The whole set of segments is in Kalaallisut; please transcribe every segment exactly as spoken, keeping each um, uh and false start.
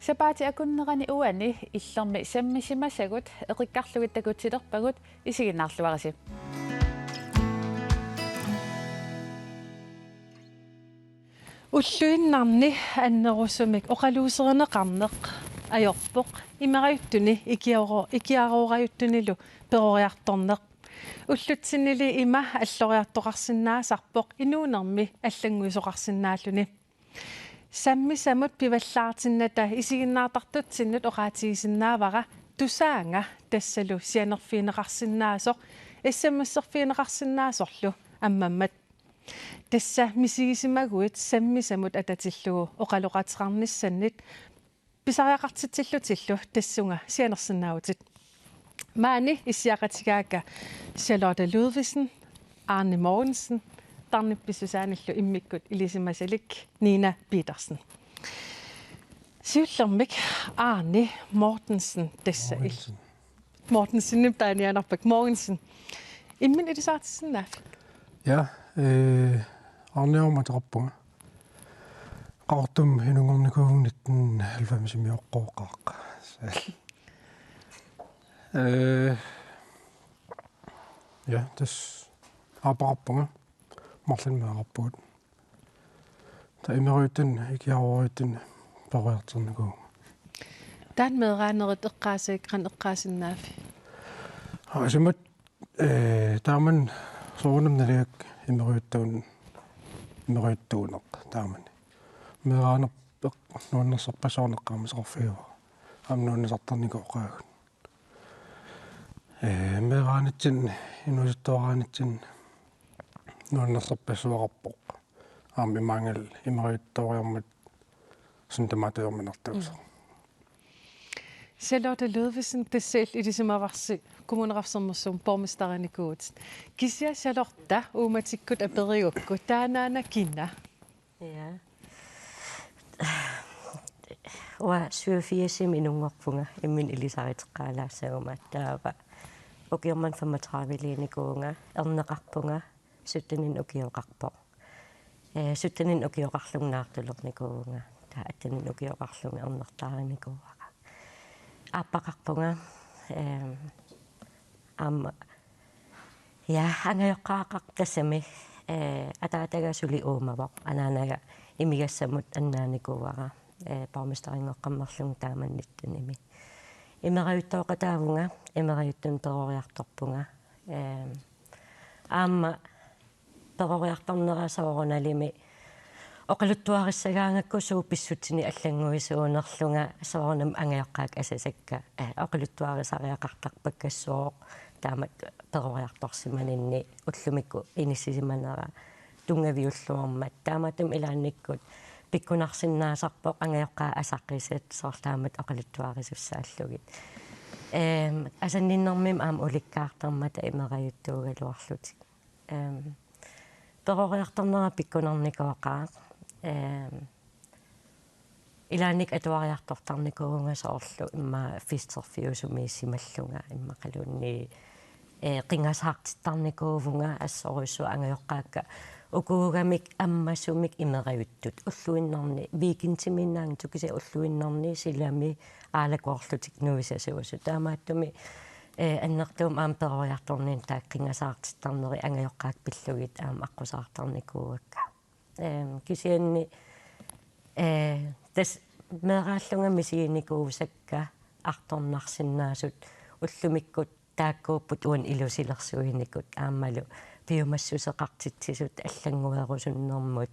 Sapaatip akunnerani uani illermi sammisimasagut eqikkarlugit takutilerpagut, isiginnaarluarisi. Ulluinnarni annerusumik oqaluuserineqarneq ajorpoq, imerajuttuni ikiaro-, ikiaroorajuttunillu peroriartorneq. Ullutsinnili ima alloriartoqarsinnaasarpoq inuunermi allannguisoqarsinnaalluni. Sammisamut pivallaartinnata isiginnaartartutsinnut oqaatigisinnaavara Tusaanga, tassalu sianerfigineqarsinnaasoq, S M S-erfigineqarsinnaasorlu ammammat. Tassa misigisimaguit sammisamut atatillugu oqaloqateqarnissannit pisariaqartitsillutillu tassunga sianersinnaavutit. Maani issiaqatigaakka Charlotte Ludvigsen, Arne Mortensen, tarnip pissusaanillu immikkut ilisimasalik Nina Petersen. Siullermik Arne Mortensen, tassa il-, Mortensen. Mortensenip taaniaanarpak, Mortensen. Imminut ilisaritissinnaaviuk? Ja, øh, Arniormat ateqarpunga. Qaqortumi inunngornikuuvunga nitten halvfemsimi oqqooqaaq. Øh, ja, tassa aappaqarpunga. Marlunnik meeraqarpugut. Taava imerajuttuni ikiaroorajuttunut peroriartornikuuvunga. Taanna meeraanerit eqqaasai, qanoq eqqaasinnaaviuk? Aa, isummat, øh, taamani soorunami nalugakku imerajuttuun-, imerajuttuuneq taamani. Meeraanerput nuannersorpassuarnik eqqaamasaqarfigivara. Aamma nuannisartarnikuuvoq. Øh, meeraanitsinni, inuusuttuaraanitsinni nuannersorpassuaqarpoq. Aamma imaanngilaq imerajuttooriarmat suut tamaat ajorminartuusut. Mm. Charlotte Ludvigsen, tassa illit ilisimavarsi Kommuneqarfik Sermersuumi borgmesterinikuuvutit. Kisianni Charlotte uummatikkut aperigukku, taannaana kina? Ja. Uanga syvogfirsimi inunngorpunga, imminut ilisariteqqaalaassaguma, taava ukioq manna femogtrediveliinikuuvunga, erneqarpunga, sytteninni ukioqarpoq. Øh, sytteninni ukioqarlunga naartulernikuuvunga, taava atteninni ukioqarlunga ernertaarinikuuara. Aappaqarpunga, øh, aamma, ja, angajoqqaaqarpoq tassami, øh, ataataga suli uumavoq, anaanaga imigassamut annaanikuuara, øh, borgmesterinngoqqammerlunga taamani nittenimi. Imerajuttooqataavunga, imerajuttunut peroriartorpunga. Øh, aamma peroriartornera soorunalimi oqaluttuarissagaangakku suut pissutsinik allannguisuunerlunga, soorunami angajoqqaakka asasakka, øh, oqaluttuarisariaqartarpakkassuuvoq taamatut peroriartorsimaninni, ullumikkut inissisimanera tunngaviulluarmat. Taamaattumik ilaannikkut pikkunarsinnaasarpoq angajoqqaat asaqisat soorlu taamatut oqaluttuarisussaallugit. Øhm, asanninnermimmi aamma ulikkaartarmata imerajuttuugaluarlutik. Øhm, peroriartornera pikkunarnikuuara. Øhm, ilaannikkut atuariartortarnikuuvunga soorlu immaqa festerfiusumiissimallunga immaqaluunniit, øh, qingasaartittarnikuuvunga assorujussuaq angajoqqaakka ukuugamik ammasumik imerajuttut ulluinnarni, weekendimiinnaanngitsoq kisianni ulluinnarni silami aalakoorlutik nuisasuusut. Taamaattumik, øh, annertuumik aamma peroriartorninni taakku qingasaartittarneri angajoqqaakka pillugit aamma aqqusaartarnikuuakka. Øhm, kisianni, øh, tassa meeraallunga misiginikuusakka artornarsinnaasut ullumikkut taakkuupput uani ilusilersuinikut aammalu piumassuseqartitsisut allannguerusunnermut,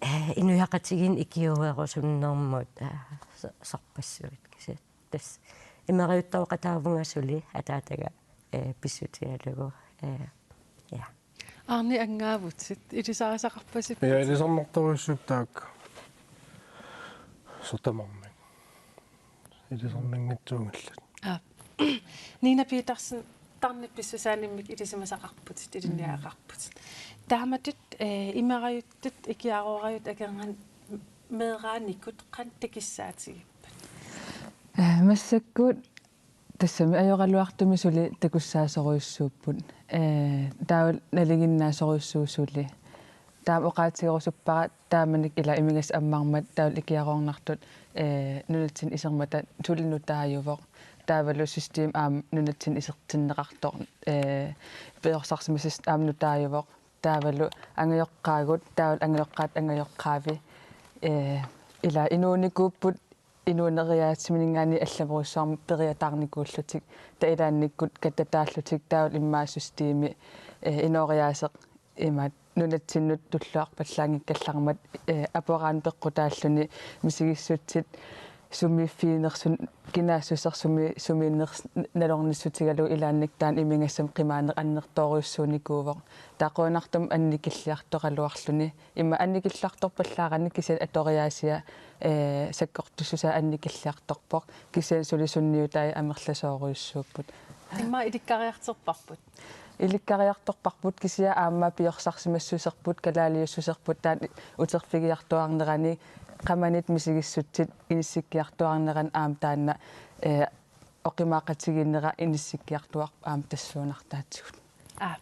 øh, inuiaqatigiinni ikiuerusunnermut, øh, so-, sorpassuit kisianni. Tassa imerajuttooqataavunga suli ataataga, øh, pissutigalugu, øh, ja. Arne, angaavutit, ilisarisaqarpasipputit? Ja, ilisarnartorujussuupput taakku. Soorlu tamarmik. Ilisarnanngitsuunngillat. Aap. Nina Petersen, tarnip pissusaanimmik ilisimasaqarputit, ilinniagaqarputit. Taamatut, øh, imerajuttut, ikiaroorajut akornanni meeraanikut qanoq takissaatigipput? Øh, massakkut tassami ajoraluartumik suli takussaasorujussuupput. Øh, taava nalinginnaasorujussuuvoq suli. Taama oqaatigerusuppara taamanikkut ila imigassaq ammarmat taavalu ikiaroornartut, ee, nunatsinni isermata suli nutaajuvoq. Taavalu system aamma nunatsinni isertinneqartoq, ee, periorsarsimasoq aamma nutaajuvoq. Taavalu angajoqqaagut, taavalu angajoqqaat angajoqqaavi. Ee, ila inuunikuupput inuuneriaatsiminngaanniit allaverujussuarmik periataarnikuullutik, taava ilaannikkut kattataallutik, taavalu immaqa systemi, ee, inooriaaseq imaat nunatsinnut tulluarpallaanngikkallarmat, ee, aporaanni peqqutaalluni misigissutsit sumiiffiginersunik kinaassuseq sumi-, sumiinners-, nalornissutigalugu ilaannikkut taanna imigassamik qimaaneq annertoorujussuunikuuvoq. Taava qujanartumik annikilliartoraluarluni. Immaqa annikilliartorpallaarani kisianni atoriaasia, ee, sakkortussusaa annikilliartorpoq. Kisianni suli sunniutai amerlasoorujussuupput. Immaqa ilikkariartorparput. Ilikkariartorparput kisianni aamma piorsarsimassuserput, kalaaliussuserput taanna uterfigiartuaarnerani, qamanit misigissutsit inissikkiartuaarnerani aamma taanna, ee, oqimaaqatigiinnera inissikkiartuaarpoq aamma tassuunartaatigut. Aa.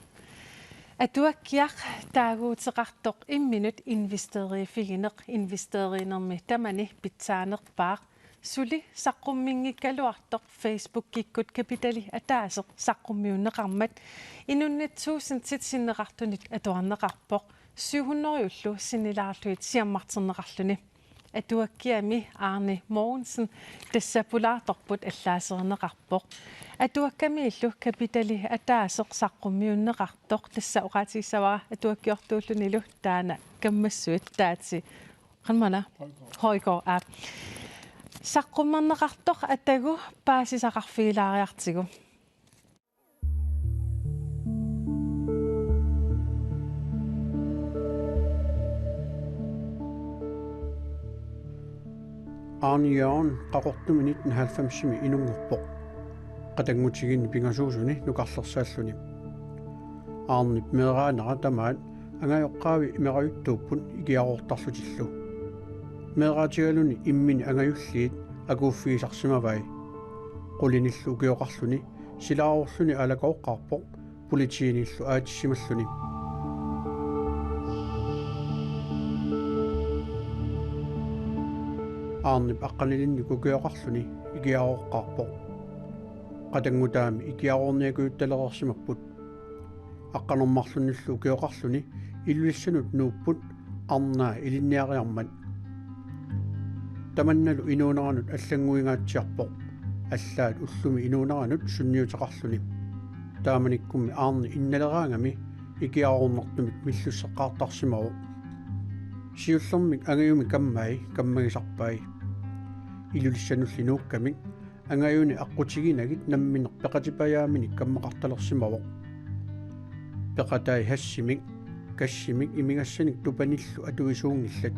Atuakkiaq taaguuteqartoq imminut investeriiffigineq investeriinermi tamani pitsaanerpaaq. Suli saqqumminngikkaluartoq Facebookikkut kapitali ataaseq saqqummiunneqarmat inunnit tuusintit sinneqartunit atuarneqarpoq syv hundrede-llu sinnilaarlugit siammarterneqarluni. Atuakkiami Arne Mogensen tassa pulaartorput allaaserineqarpoq. Atuakkamiillu kapitali ataaseq saqqummiunneqartoq tassa oqaatigissavara atuakkiortuullunilu taanna kammassuit taatsi. Qanmana? Højgaard. Højgaard, aa. Saqqummerneqartoq atagu paasisaqarfigilaariartigu. Arne Jørgen Qaqortumi nitten halvfemsimi inunngorpoq. Qatanngutigiinni pingasuusuni nukarlersaalluni. Arnep meeraanera tamaat angajoqqaavi imerajuttuupput ikiaroortarlutillu. Meeraatigaluni immini angajulliit akuuffigisarsimavai. Qulinillu ukioqarluni silaarorluni aalakooqqaarpoq politiinillu aatissimalluni. Arnep aqqanilinnik ukioqarluni ikiarooqqaarpoq. Qatanngutaami ikiaroorniakujuttalereersimapput. Aqqaneq-marlunnillu ukioqarluni Ilulissanut nuupput arnaa ilinniariarmat. Tamannalu inuuneranut allannguingaatsiarpoq, allaat ullumi inuuneranut sunniuteqarluni. Taamanikkummi Arne innaleraangami ikiaroornartumik millusseqqaartarsimavoq. Siullermik angajumi kammai kammagisarpai. Ilulissanulli nuukkamik angajuni aqqutiginagit nammineq peqatipajaaminik kammaqartalersimavoq. Peqatai hashimik, gashimik imigassanik tupanillu atuisuunngillat.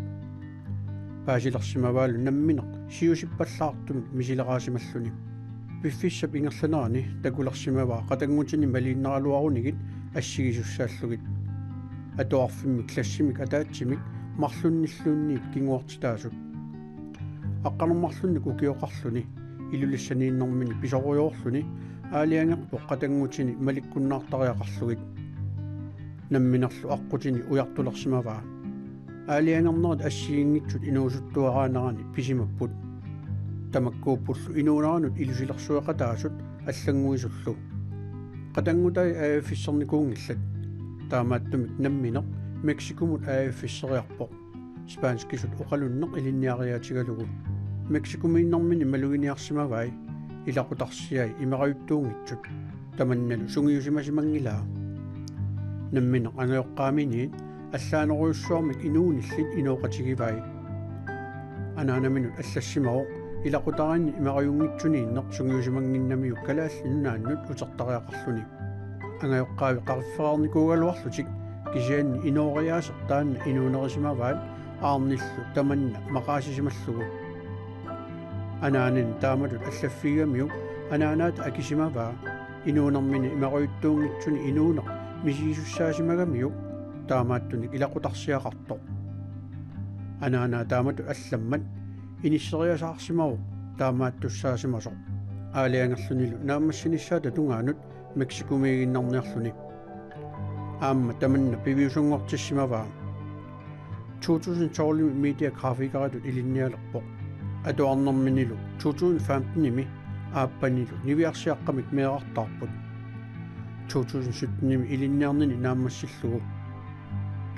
Paasilersimavaalu nammineq siusippallaartumik misileraasimalluni. Piffissap ingerlanerani takulersimavaa qatanngutini maliinnaraluarunigit assigisussaallugit. Atuarfimmik glassimik ataatsimik marlunnilluunniit kinguartitaasut. Aqqaneq-marlunnik ukioqarluni Ilulissaniinnermini pisorujoorluni aalajangerpoq qatanngutini malikkunnaartariaqarlugit. Namminerlu aqqutini ujartulersimavaa. Aalajangernerit assigiinngitsut inuusuttuaraanerani pisimapput. Tamakkuuppullu inuuneranut ilusilersueqataasut allannguisullu. Qatanngutai A F S-ernikuunngillat. Taamaattumik nammineq Mexicomut A F S-eriarpoq. Spanskisut oqalunneq ilinniariaatigalugu. Mexicomiinnermini maluginiarsimavai ilaqutarsiai imerajuttuunngitsut. Tamannalu sungiusimasimanngilaa. Nammineq angajoqqaaminiit allaanerujussuarmik inuunillit inooqatigivai. Anaanaminut allassimavoq ilaqutariinni imerajunngitsuniinneq sungiusimannginnamiuk Kalaallit Nunaannut utertariaqarluni. Angajoqqaavi qariffeqarnikuugaluarlutik kisianni inooriaaseq taanna inuunerisimavaat Arnillu tamanna maqaasisimallugu. Anaanani taamatut allaffigigamiuk anaanaata akisimavaa inuunermini imerajuttuunngitsuni inuuneq misigisussaasimagamiuk taamaattunik ilaqutarsiaqartoq. Anaanaa taamatut allammat inisseriasaarsimavoq taamaattussaasimasoq. Aalajangerlunilu naammassinissaata tungaanut Mexicomiiginnarniarluni. Aamma tamanna piviusunngortissimavaa. to tusind tolvimi mediagrafikeritut ilinnialerpoq. Atuarnerminilu to tusind femtenimi aappanilu niviarsiaqqamik meerartaarput. To tusind syttenimi ilinniarnini naammassillugu.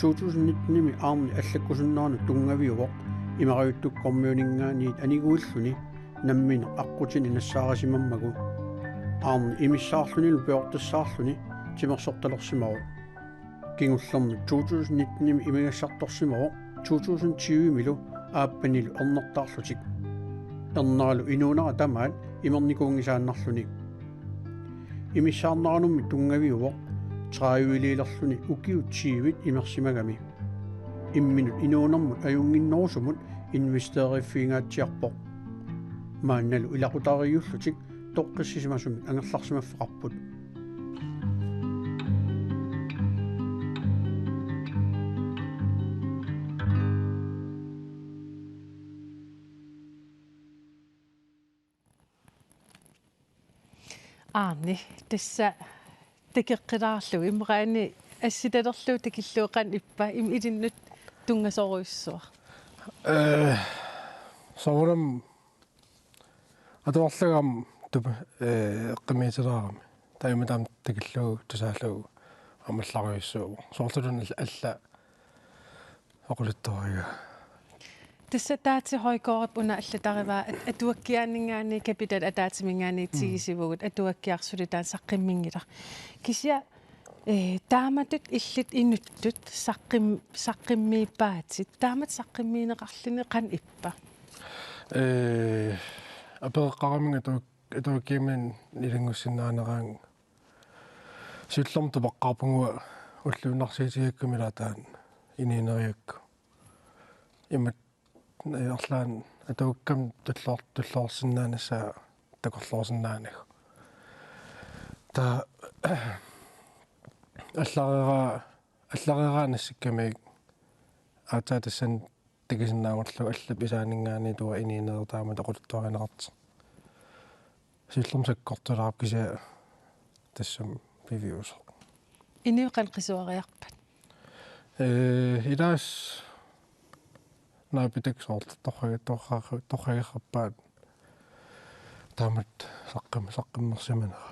To tusind nittenimi Arne allakkusunneranut tunngaviuvoq Imerajuttukkormiuninngaanniit aniguilluni nammineq aqqutini nassaarisimammagu. Arne imissaarlunilu piortassaarluni timersortalersimavoq. Kingullermik to tusind nittenimi imigassartorsimavoq to tusind tyvemilu aappanilu ernertaarlutik. Erneralu inuunera tamaat imernikuunngisaannarluni. Imissaarneranummi tunngaviuvoq tredive-liilerluni ukiut tyvit imersimagami. Imminut inuunermut ajunnginnerusumut investeriiffigingaatsiarpoq. Maannalu ilaqutariiullutik toqqissisimasumik angerlarsimaffeqarput. Arne, tassa takoqqilaarlugu, immaqa assitalerlugu takillugu qanoq ippa, ima ilinnut tunngasorujussuaq? Eh, soorunami atuarlugami tup-, eh, eqqumiitilaarami. Taama taama takillugu tusaallugu aamma allarujussuuvoq. Soorluluunniit alla, alla oqaluttuariga. Tassa Taatsi Højgaardip una allatarivaa at-, atuakkiaaninngaanniit kapitalit ataatsiminngaanniit Mm. tigisivugut, atuakkiarsulit taanna saqqummiunngilaq. Kisianni, eh, taamatut illit inuttut saqqum-, saqqummiippaatit, taamatut saqqummiunneqarluni qanoq ippa? Eh, apereqqaramik atuak-, atuakkiaminik ilanngussinnaanerannga. Siullermik tupaqqaarpunga ulluinnarsiutigigakku ilaa taanna inuuneriakku. Imatut arlaannik atuakkami tulloor-, tulloorsinnaanissaa takorloorsinnaanagu. Taava allareeraa, allareeraa nassikkamiuk aatsaat tassani takusinnaagullugu allap isaaninngaanniit uanga inuuneq taamatut oqaluttuarineqartoq. Siullermik sakkortulaarpoq kisianni tassami piviusoq. Inuit qanoq qisuariarpat? Eh, ilaasa naapitakka soorlu torra-, torra-, torragerrappaat taamatut saqqum-, saqqummersimanera.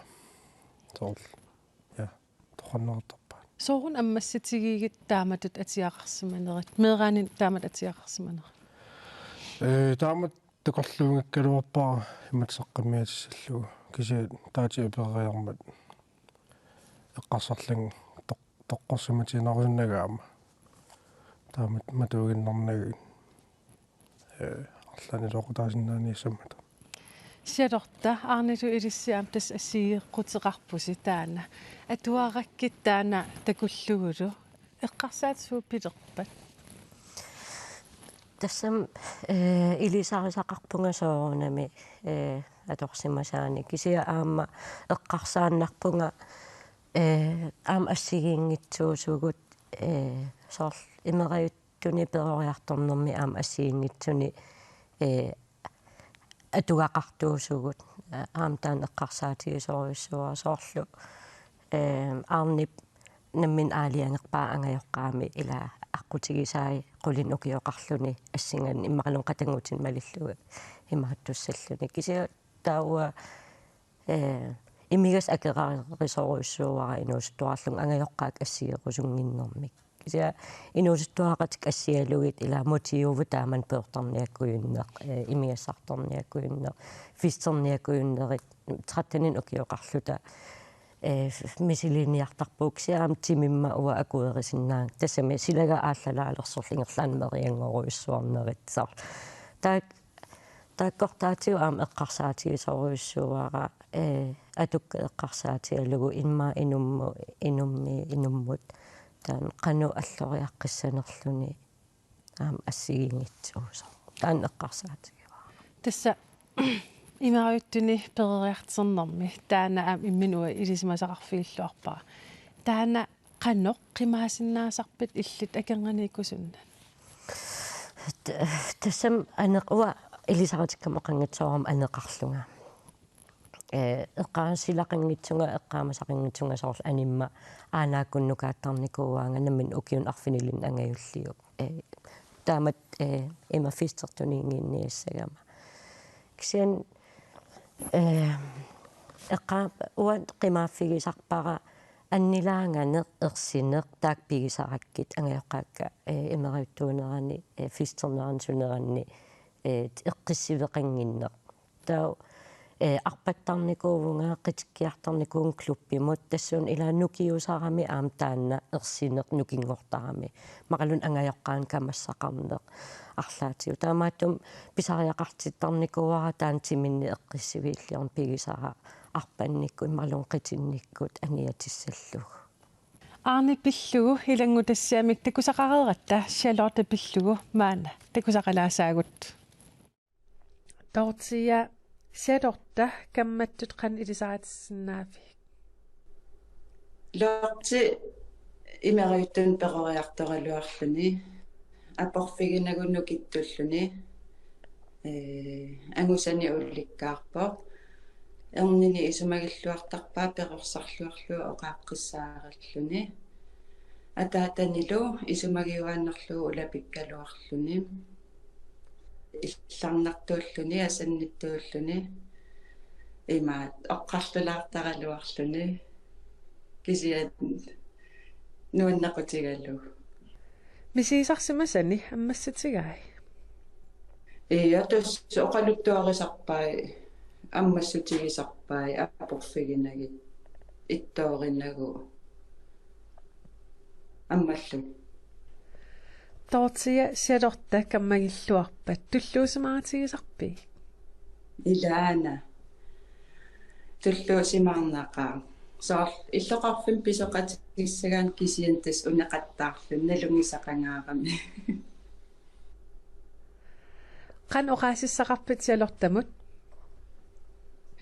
Soorlu. Ja, torranneqartarpaat. Sooruna ammassatigigit taamatut atuaqarsimanerit, meeraaninni taamatut atuaqarsimanerit? Eh, taamatut takorluugakkaluarpara imatut saqqummiutissallugu. Kisianni Taatsi apereriarmat eqqarsarlunga toq-, toqqorsimatiinerusunnagit aamma. Taamatut matuuginnarnagit, eh, arlaannik iluaqutaasinnaaniassammata. Siatorta, Arnilu ilissi aamma tassa assigeeqquteqarpusi taanna. Atuarakkit taanna takullugulu. Eqqarsaatit suut pilerpat? Tassami, eh, ilisarisaqarpunga soorunami, eh, atorsimasaanik. Kisianni aamma eqqarsaannarpunga, eh, aamma assigiinngitsuusugut, eh, soorlu imerajuttunik peroriartornermi aamma assigiinngitsunik, eh, atugaqartuusugut, eh, aamma taanna eqqarsaatigisorujussuuara soorlu, eh, Arnip nammineq aalajangerpaa angajoqqaami ilaa aqqutigisai qulinik ukioqarluni assinganik immaqaluunniit qatanngutinik malillugu imaattussalluni. Kisianni taava, eh, imigassaq akerarisorujussuuara inuusuttuararlunga angajoqqaakka assigerusunnginnermik. Kisianni inuusuttuaraqatikka assigalugit ilaa motiivugut taamani peertarniakkujunneq, eh, imigassartarniakkujunneq, festerniakkujunnerit, tretteninik ukioqarluta, eh, misiliiniartarpugut kisianni aamma timimma uanga akuerisinnaanngilanga. Tassami silagaa aallalaalersorlu ingerlaannaq merianngorujussuarnerit soorlu. Taak-, Taakkortaatigut aamma eqqarsaatigisorujussuuara, eh, atukkat eqqarsaatigalugu immaqa inummu-, inummi-, inummut taanna qanoq alloriaqqissanerluni aamma assigiinngitsuusoq. Taanna eqqarsaatigaara. Tassa imerajuttunik peroriartornermi taanna aamma imminut uanga ilisimasaqarfigilluarpara. Taanna qanoq qimaasinnaasarpit illit akornanniikkusunnat? T-, tassami aneq-, uanga ilisaritikkama oqanngitsoorama aneqarlunga. ee, eqqaasilaqanngitsunga, eqqaamasaqanngitsunga soorlu animma aanaakkunnukaattarnikuuaanga nammineq ukiuni arfinilinni angajulliup. Ee, taamatut, ee, ima festertuniinnginniassagama. Kisianni, ee, eqqaa-, uanga qimaaffigisarpara annilaanganeq, ersineq, taakku pigisarakkit angajoqqaakka, ee, imeriuttuunerani, ee, festernerani suneranni, ee, eqqissiveqannginneq. Taava, ee, arpattarnikuuvunga, qitikkiartarnikuuvunga klubbimut, tassuuna ila nukiusarami aamma taanna ersineq nukinngortarami. Immaqaluunniit angajoqqaanut kamassaqarneq arlaatigut. Taamaattumik pisariaqartittarnikuuara taanna timinni eqqissiviilliorneq pigisara arpannikkut imaluunniit qitinnikkut aniatissallugu. Aani pillugu ilanngutassiamik takusaqareeratta Charlotte pillugu maanna takusaqalaassaagut. Dorthea, Charlotte, kammattut qanoq ilisaritissinnaavigit? Lotte imeriuttunut peroriartoraluarluni, aporfiginagu nukittulluni, ee, angusani ulikkaarpoq. Ernini isumagilluartarpaa perorsarluarlugu oqaaqqissaaralluni. Ataatanilu isumagiuaannarlugu ulapikkaluarluni. Illarnartuulluni, asannittuulluni. Imaat, oqarlulaartaraluarluni. Kisianni nuannequtigalugu. Misigisarsimasani ammassutigai? Ii, tassa oqaluttuarisarpai, ammassutigisarpai, aporfiginagit, ittoorinagu. Ammalluni. Dorthea, Charlotte kammagilluarpat tulluusimaarutigisarpigit? Ilaana. Tulluusimaarnaqaaq. Soorlu illoqarfimmi pisoqatigissagaanni kisianni tassa uneqattaarluni nalunngisaqangaarami. Qanoq oqaasissaqarpit Charlottemut?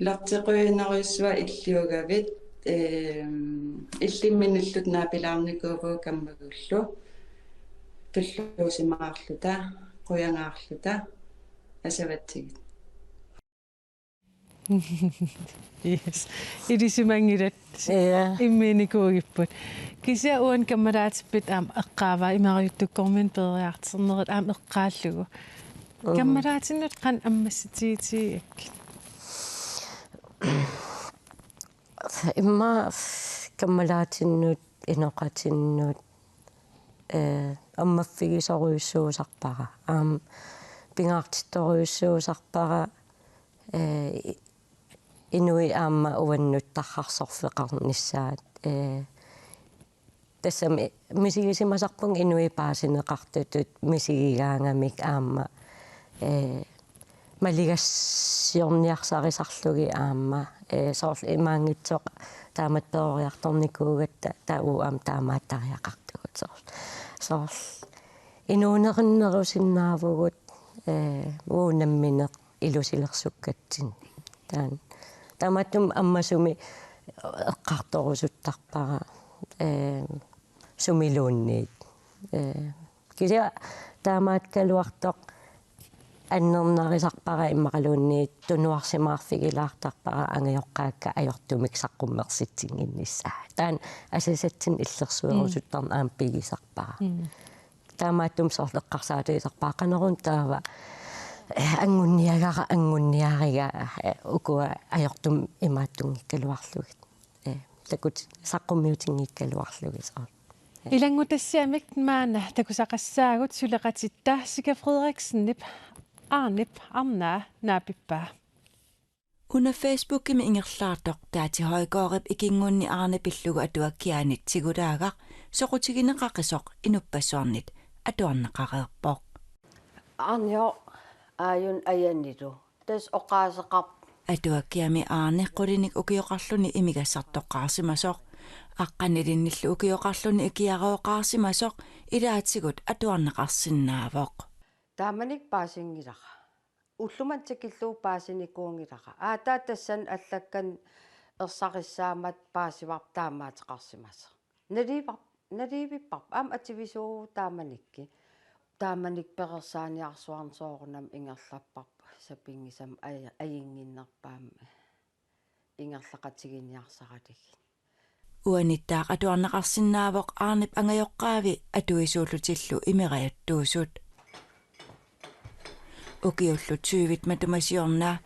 Lotte, qujanarsuaq illiugavit, ehm, illimminilluta naapilaarnikuuvugut kammagullu. Tulluusimaarluta, qujangaarluta, asavatsigit. Yes. Ilisimanngilat. Ja. Immiinnikuugipput. Kisianni uani kammalaatippit aamma eqqaavaa imeriuttukkormiunut peroriartornerit aamma eqqaallugu. Mm. Kammalaatinnut qanoq ammassutigitigigakkit? Immaqa kammalaatinnut, inoqatinnut, ee, ammaffigisorujussuusarpara. Aamma pingaartittorujussuusarpara, ee, i-, inuit aamma uannut tarrarsorfeqarnissaat, ee, tassami misigisimasarpunga inuit paasineqartutut misigigaangamik aamma, ee, maligassiorniarsarisarlugit aamma, ee, soorlu imaanngitsoq taamatut peroriartornikuugatta taava uagut aamma taamaattariaqartugut soorlu. Soorlu inuunerinnerusinnaavugut, ee, uagut nammineq ilusilersukkatsinnik. Taanna. Taamaattumik ammasumik eqqartorusuttarpara, ee, sumiluunniit. Ee, kisianni taamaakkaluartoq annernarisarpara immaqaluunniit tunuarsimaarfigilaartarpara angajoqqaakka ajortumik saqqummersitsinnginnissaat. Taanna asasatsinnik illersuerusuttarneq aamma pigisarpara. Mm. Taamaattumik soorlu eqqarsaatigisarpara qanoruna taava, ee, angunniagara, angunniariga, ee, ukua ajortumik imaattunngikkaluarlugit. Ee, takut saqqummiutinngikkaluarlugit soorlu. Ilanngutassiamik maanna takusaqassaagut suleqatitta Sika Frederiksenip Arnip arnaa naapippaa. Una Facebookimi ingerlaartoq Taati Højgaardip ikinngunni Arne pillugu atuakkiaanit tigulaagaq soqutigineqaqisoq inuppassuarnit atuarneqareerpoq. Arnio aajuna ajanilu. Tassa oqaaseqarpoq. Atuakkiami Arne qulinik ukioqarluni imigassartoqqaarsimasoq. Aqqanilinnillu ukioqarluni ikiarooqqaarsimasoq ilaatigut atuarneqarsinnaavoq. Taamanikkut paasinngilara. Ullumimut tikillugu paasinikuunngilara. Aatsaat tassani allakkanik ersarissaammat paasivarput taamaateqarsimasoq. Nalivar-, nalivipparput aamma atuisuuvugut taamanikkut. Taamanikkut perorsaaniarsuarnik soorunami ingerlapparput sapinngisamik aj-, ajunnginnerpaamik. ingerlaqatiginiarsaralugit. Uaniittaaq atuarneqarsinnaavoq Arnep angajoqqaavi atuisuullutillu imerajuttuusut. Ukiullu tyvit matuma siorna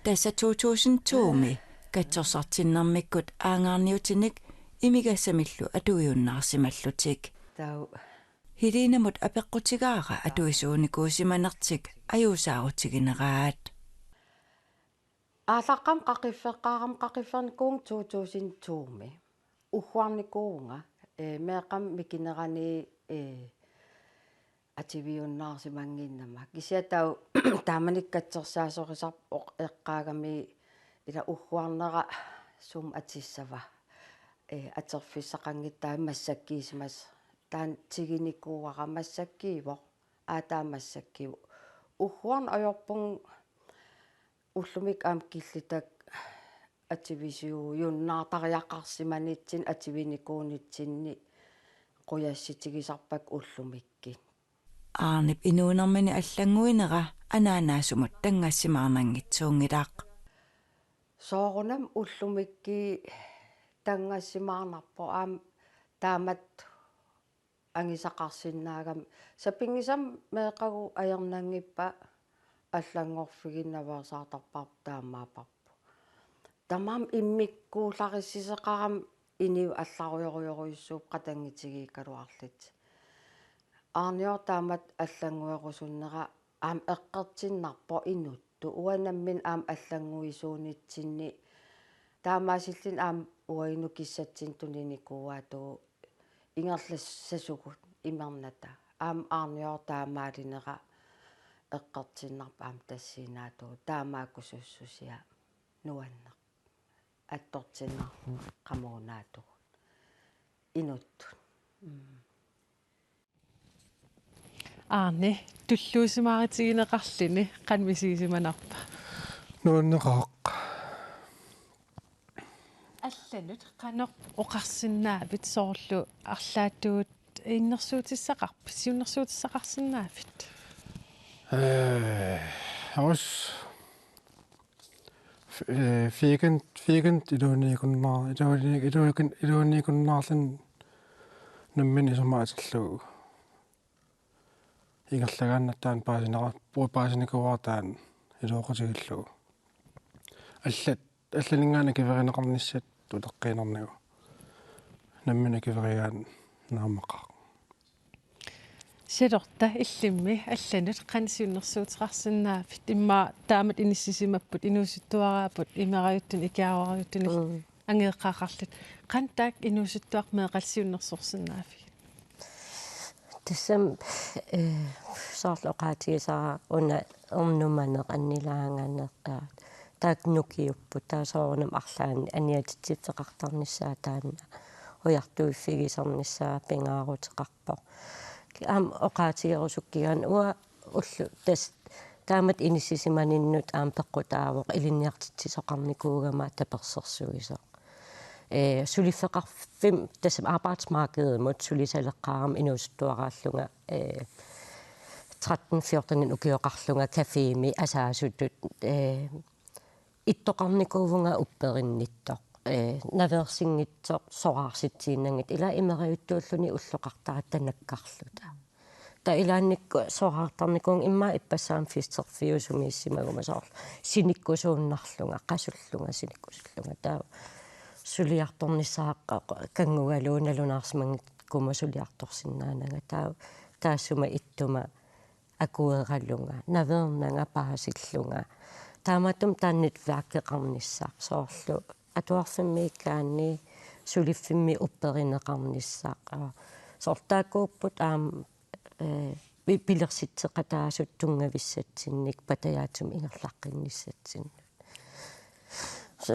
tassa to tusind to-mi katsorsartinnermikkut aangaarniutinik imigassamillu atuiunnaarsimallutik. Taava Helenamut apeqqutigaara atuisuunikuusimanertik ajuusaarutigineraat. Aallaqqaammut qaqiffeqqaarama qaqiffiginikuuvunga to tusind to-mi. Ugguarnikuuvunga, ee, meeqqamik mikinerani, ee, atuiunnaarsimannginnama. Kisianni taava taamanikkut katsorsaasorisarpoq eqqaagami ila ugguarnera sumut atissava. Ee, atorfissaqanngitsoq massakkuusimasoq. Taanna tiginikuuara massakkuuvoq. Aa, taava massakkuuvoq. Ugguarneq ajorpunga ullumikkut aamma killitak atuisuujunnaartariaqarsimanitsinni atuinikuunitsinni qujassutigisarpakka ullumikkut. Arnep inuunermini allannguinera anaanaasumut tanngassimaarnanngitsuunngilaq. Soorunami ullumikkut tanngassimaarnarpoq aamma taamatut angisaqarsinnaagami. Sapinngisamik meeqqagut ajornanngippat allanngorfigiinnaveersaartarparput taamaapparput. Tamarmik immikkuullarissuseqarami inuit allarujorujorujussuupput qatanngutigiikkaluarlutik. Aarniortaamat allannguerusunnera aamma eqqortinnarpoq inuttut. Uanga nammineq aamma allannguisuunitsinni taamaasilluni aamma uagut kissatsinnut tuninikuuaatigut ingerlassasugut imernata. Aamma aarniortaamaalinera eqqortinnarpoq aamma tassinaatut taamaakkusussusia nuanneq. Attortinnarlugu qamuunaatigut. Inuttut. Mm. Aani, tulluusimaarutigineqarluni qanoq misigisimanngilarpa? Nuanneqaaq. Allanut qanoq oqarsinnaavit soorlu arlaatigut innersuutissaqarp-, siunnersuutissaqarsinnaavit? Ee, os. F-, ee, weekend, weekend iluaniikunnar-, iluani-, iluani-, iluaniikunnaarluni nammineq isumaatillugu. Ingerlagaannattaaq paasinera-, pu-, paasinikuuara taanna iluaqutigillugu. Allat, allaninngaanniit akuerineqarnissaat uteqqiinnarnagu. Nammineq akuerigaanni naammaqaaq. Charlotte, illimmi allanut qanoq siunnersuuteqarsinnaavit? Immaqa taamatut inissisimapput, inuusuttuaraapput, imerajuttunik ikiaroorajuttunik. Mm. Angajoqqaaqarlutit. Qanoq taakku inuusuttuaraq meeqqallu siunnersorsinnaavigit? Tassami, ee, soorlu oqaatigisara una ernumaneq annilaanganeq, aa, taakku nukiupput, taava soorunami arlaannik aniatitsiffigeqartarnissaa taanna ujartuiffigisarnissaa pingaaruteqarpoq. Aamma oqaatigerusukkigaanni uanga ullut tassa taamatut inissisimaninnut aamma peqqutaavoq ilinniartitsisoqarnikuugama tapersersuisoq. Ee, suliffeqarfimmi tassami arbejdsmarkedimut sulisaleqqaarama inuusuttuaraallunga, ee, tretten fjorten ukioqarlunga cafémi asaasutut, ee, ittoqarnikuuvunga upperinnittoq. Ee, naveersinngitsoq, soraarsitsiinnanngitsoq, ila imerajuttuulluni ulloqartaratta nakkarluta. Taava ilaannikkut soraartarnikuuvunga immaqa ippassaq aamma festerfiusumiissimaguma soorlu sinikkusuunnarlunga, qasullunga, sinikkusullunga. Taava suliartornissaa kanngugalugu nalunaarsimanngikkukkuma suliartorsinnaananga. Taava taassuma ittuma akueralunga, naveernanga paasillunga. Taamatut taanna netværkeqarnissaq soorlu atuarfimmiikkaanni suliffimmi upperineqarnissaq. Soorlu taakkuupput aamma, ee, pi-, pilersitseqataasut tunngavissatsinnik patajaatsumik ingerlaqqinnissatsinnut. So,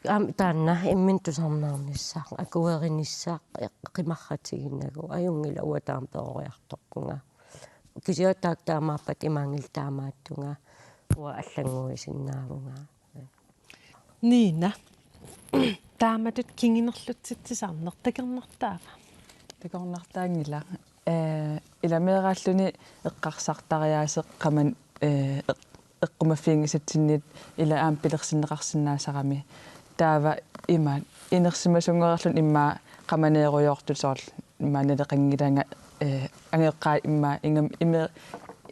aamma taanna imminut tusarnaarnissaq, akuerinissaq, ee, qimarratiginagu, ajunngilaq uanga taama peroriartorpunga. Kisianni taakku taamaappat imaanngilaq taamaattunga, uanga allannguisinnaavunga. Nina, taamatut kingunerlutsitsisarneq takornartaava? Takornartaanngilaq. Ee, ila meeraalluni eqqarsartariaaseq qamani, ee, eq-, eqqumaffiginngisatsinnit ila aamma pilersinneqarsinnaasarami. Taava ima inersimasunngoreerluni immaqa qamaneerujoortut soorlu immaqa naleqanngilanga, eh, angajoqqaat immaqa ingammik imi-,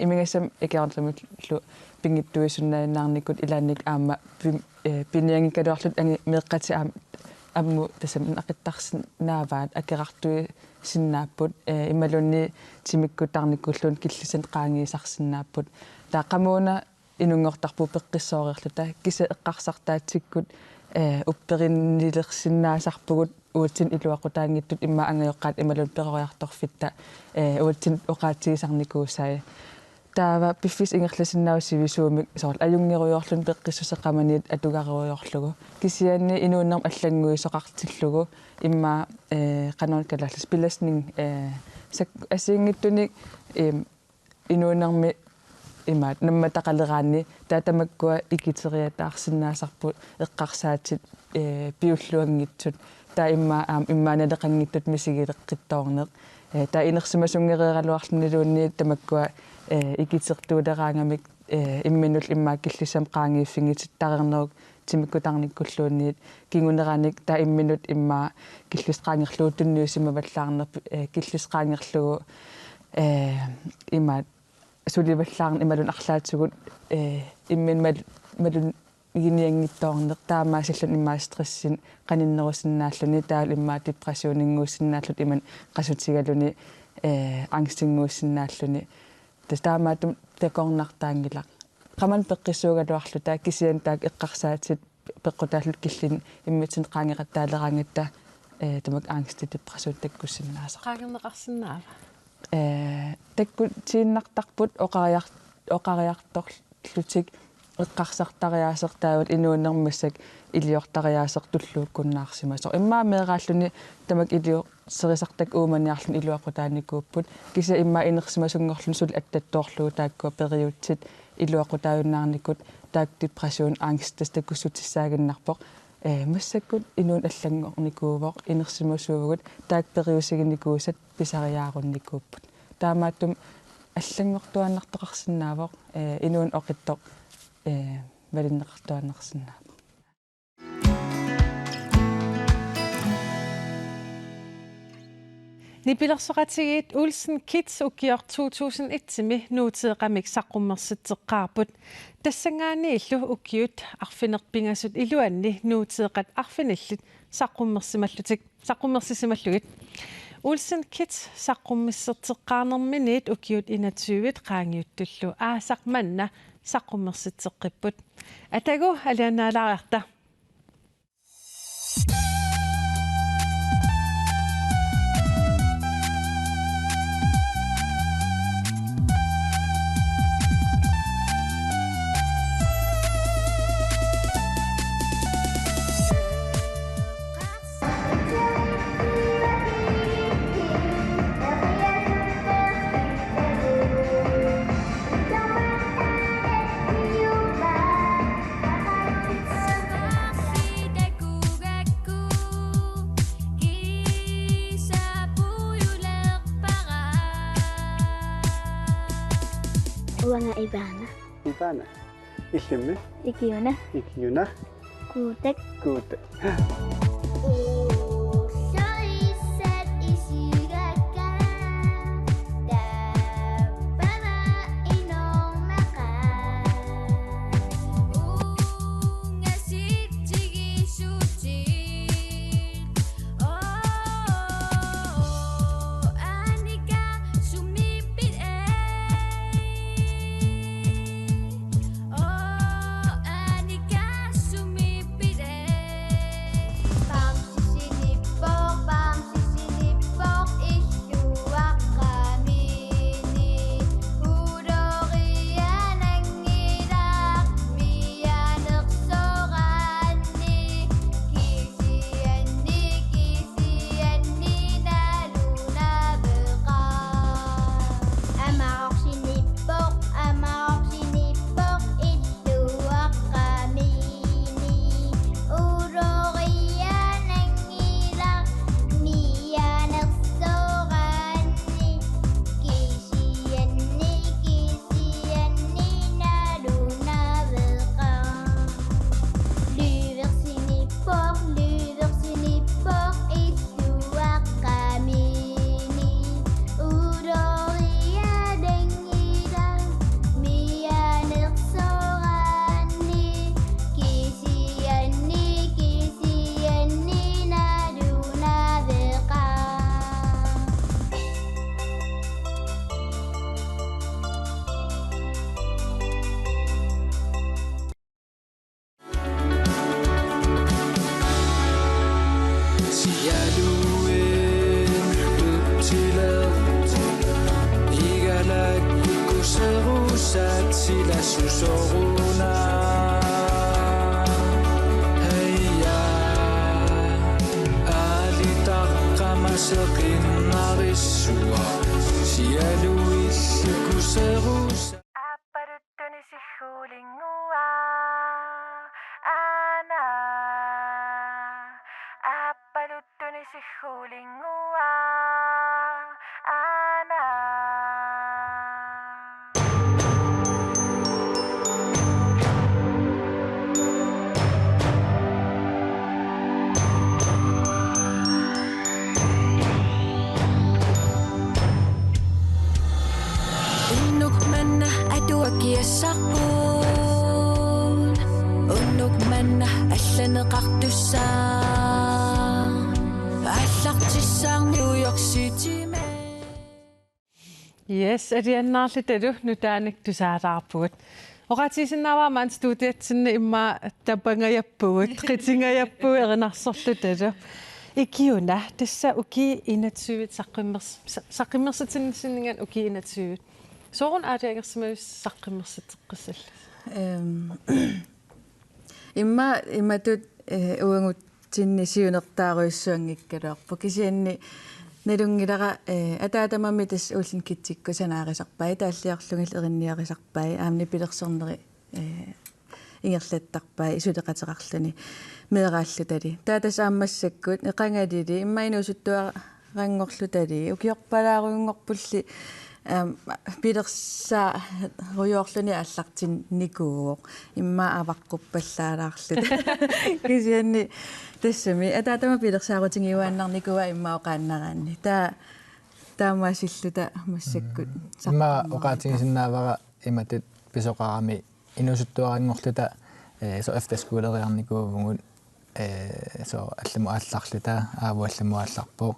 imigassamik akerornermillu pingittuisunnaajunnaarnikut ilaannikkut aamma pim-, eh, pinianngikkaluarlutik angi-, meeqqatik aamma ammut tassami naqittarsinnaavaat akerartuisinnaapput, eh, imaluunniit timikkut tarnikkulluunniit killissanik qaangiisarsinnaapput. Taava qamuuna inunngortarpugut peqqissooreerluta kisianni eqqarsartaatsikkut, eh, upperinnilersinnaasarpugut uatsinnut iluaqutaanngitsut immaqa angajoqqaat imaluunniit peroriartorfitta, eh, uatsinnut oqaatigisarnikuusai. Taava piffissaq ingerlasinnaavoq sivisuumik soorlu ajunngerujoorluni peqqissuseq qamaniit atugarujoorlugu. Kisianni inuunermi allannguisoqartillugu immaqa, eh, qanoruna kalaallisut belastning, eh, sak-, assigiinngitsunik, em, inuunermi imaattoq nammataqaleraanni taava tamakkua ikiteriataarsinnaasarput eqqarsaatit, eh, piulluanngitsut. Taava immaqa aamma immaqa naleqanngitsutut misigileqqittoorneq. Eh, taava inersimasunngereeraluarluniluunniit tamakkua, eh, ikitertuuleraangamik, eh, imminnullu immaqa killissamik qaangiiffigitit tareerneruk timikkut tarnikkulluunniit kinguneranik taava imminnut immaqa killisseq qaangerlugu tunniusimavallaarneq, eh, killisseq qaangerlugu, eh, imaattoq sulivallaarneq imaluunniit arlaatigut, eh, imminnut mal-, malun-, iginianngitsoorneq taamaasilluni immaqa stressinik qaninnerusinnaalluni taavalu immaqa depressioninnguusinnaalluni imannak qasutigaluni, eh, angstinnguusinnaalluni. Tassa taamaattumik takornartaanngilaq. Qamani peqqissuugaluarluta kisianni taakku eqqarsaatit peqqutaallutik killinni immitsinnut qaangeqattaaleraangatta, eh, tamakku angsti depression takkussinnaasarput. Qaangerneqarsinnaava? Eh, takkutiinnartarput oqariar-, oqariartorlutik eqqarsartariaaseq taavalu inuunermi massakkut iliortariaaseq tulluukkunnaarsimasoq. Immaqa meeraalluni tamakku iliorserisartakkat uumaniarluni iluaqutaanikuupput. Kisianni immaqa inersimasunngorluni suli attattoorlugu taakkua periutsit iluaqutaajunnaarnikut taakku depression, angst tassa takkussutissaaginnarpoq. Eh, massakkut inuuneq allanngornikuuvoq inersimasuuvugut taakku periusiginikuusat pisariaarunnikuupput. Taamaattumik allanngortuaannartoqarsinnaavoq, eh, inuuneq oqitsoq, eh, malinneqartuaannarsinnaavoq. Nipilersoqatigiit Olsen Kids ukioq to tusind et-imi nuuteeqamik saqqummersitseqqaarput. Tassanngaanniillu ukiut arfineq-pingasut iluanni nuuteeqat arfinillit saqqummersimallutik, saqqummersisimallugit. Olsen Kids saqqummersitseqqaarnerminiit ukiut enogtyve qaangiuttullu aasaq manna saqqummersitseqqipput. Atagu alianaalaariarta. Uanga Ivana. Ivana. Illimmi? Ikiuna. Ikiuna. Kuutak. Kuutak. Sooruna, heija, aalitaqqammaseqinnarissuaq, sialuillu kuserusa. Aappaluttunik siggulinngua, aana. Aappaluttunik siggulinngua, aana. Unnuk manna atuakkiassarput. Unnuk manna allaneqartussaaq. Aallartissaaq New York City-mi. Yes, alianaarlutalu nutaanik tusaalaarpugut. Oqaatigisinnaavara maani studiatsinni immaqa tapangajappugut, qitingajappugut erinarsorlutalu. Ikiuna, tassa ukiut enogtyve saqqummersi-, sa-, saqqummersitsinnissinninngaanniit ukiut enogtyve. Sooruna aalajangersimavissi saqqummersitseqqissallusi? Ehm, immaqa imatut, eh, uagut- -tsinni siunertaarujussuanngikkaluarpoq. Kisianni nalunngilara, eh, ataatamami tassa Olsen Kidsikkut sanaarisarpai, taalliorlugillu erinniarisarpai, aamma nipilersorneri, eh, ingerlattarpai suleqateqarluni meeraallutali. Taava tassa aamma massakkut, eh, qangalili, immaqa inuusuttuaranngorlutali, ukiorpalaarunngorpulli, aamma, pilersaarujorluni aallartinnikuuvoq. Immaqa avaqquppallaalaarluta. Kisianni tassami. Ataatama pilersaarutigiuaannarnikuuaa immaqa oqaannaraanni. Taa-, taamaasilluta massakkut. Mm. Immaqa saqqummerata. Oqaatigisinnaavara imatut pisoqarami inuusuttuaranngorluta, eh, soorlu efterskoleriarnikuuvugut, eh, soorlu allamut aallarluta, Aavo allamut aallarpoq.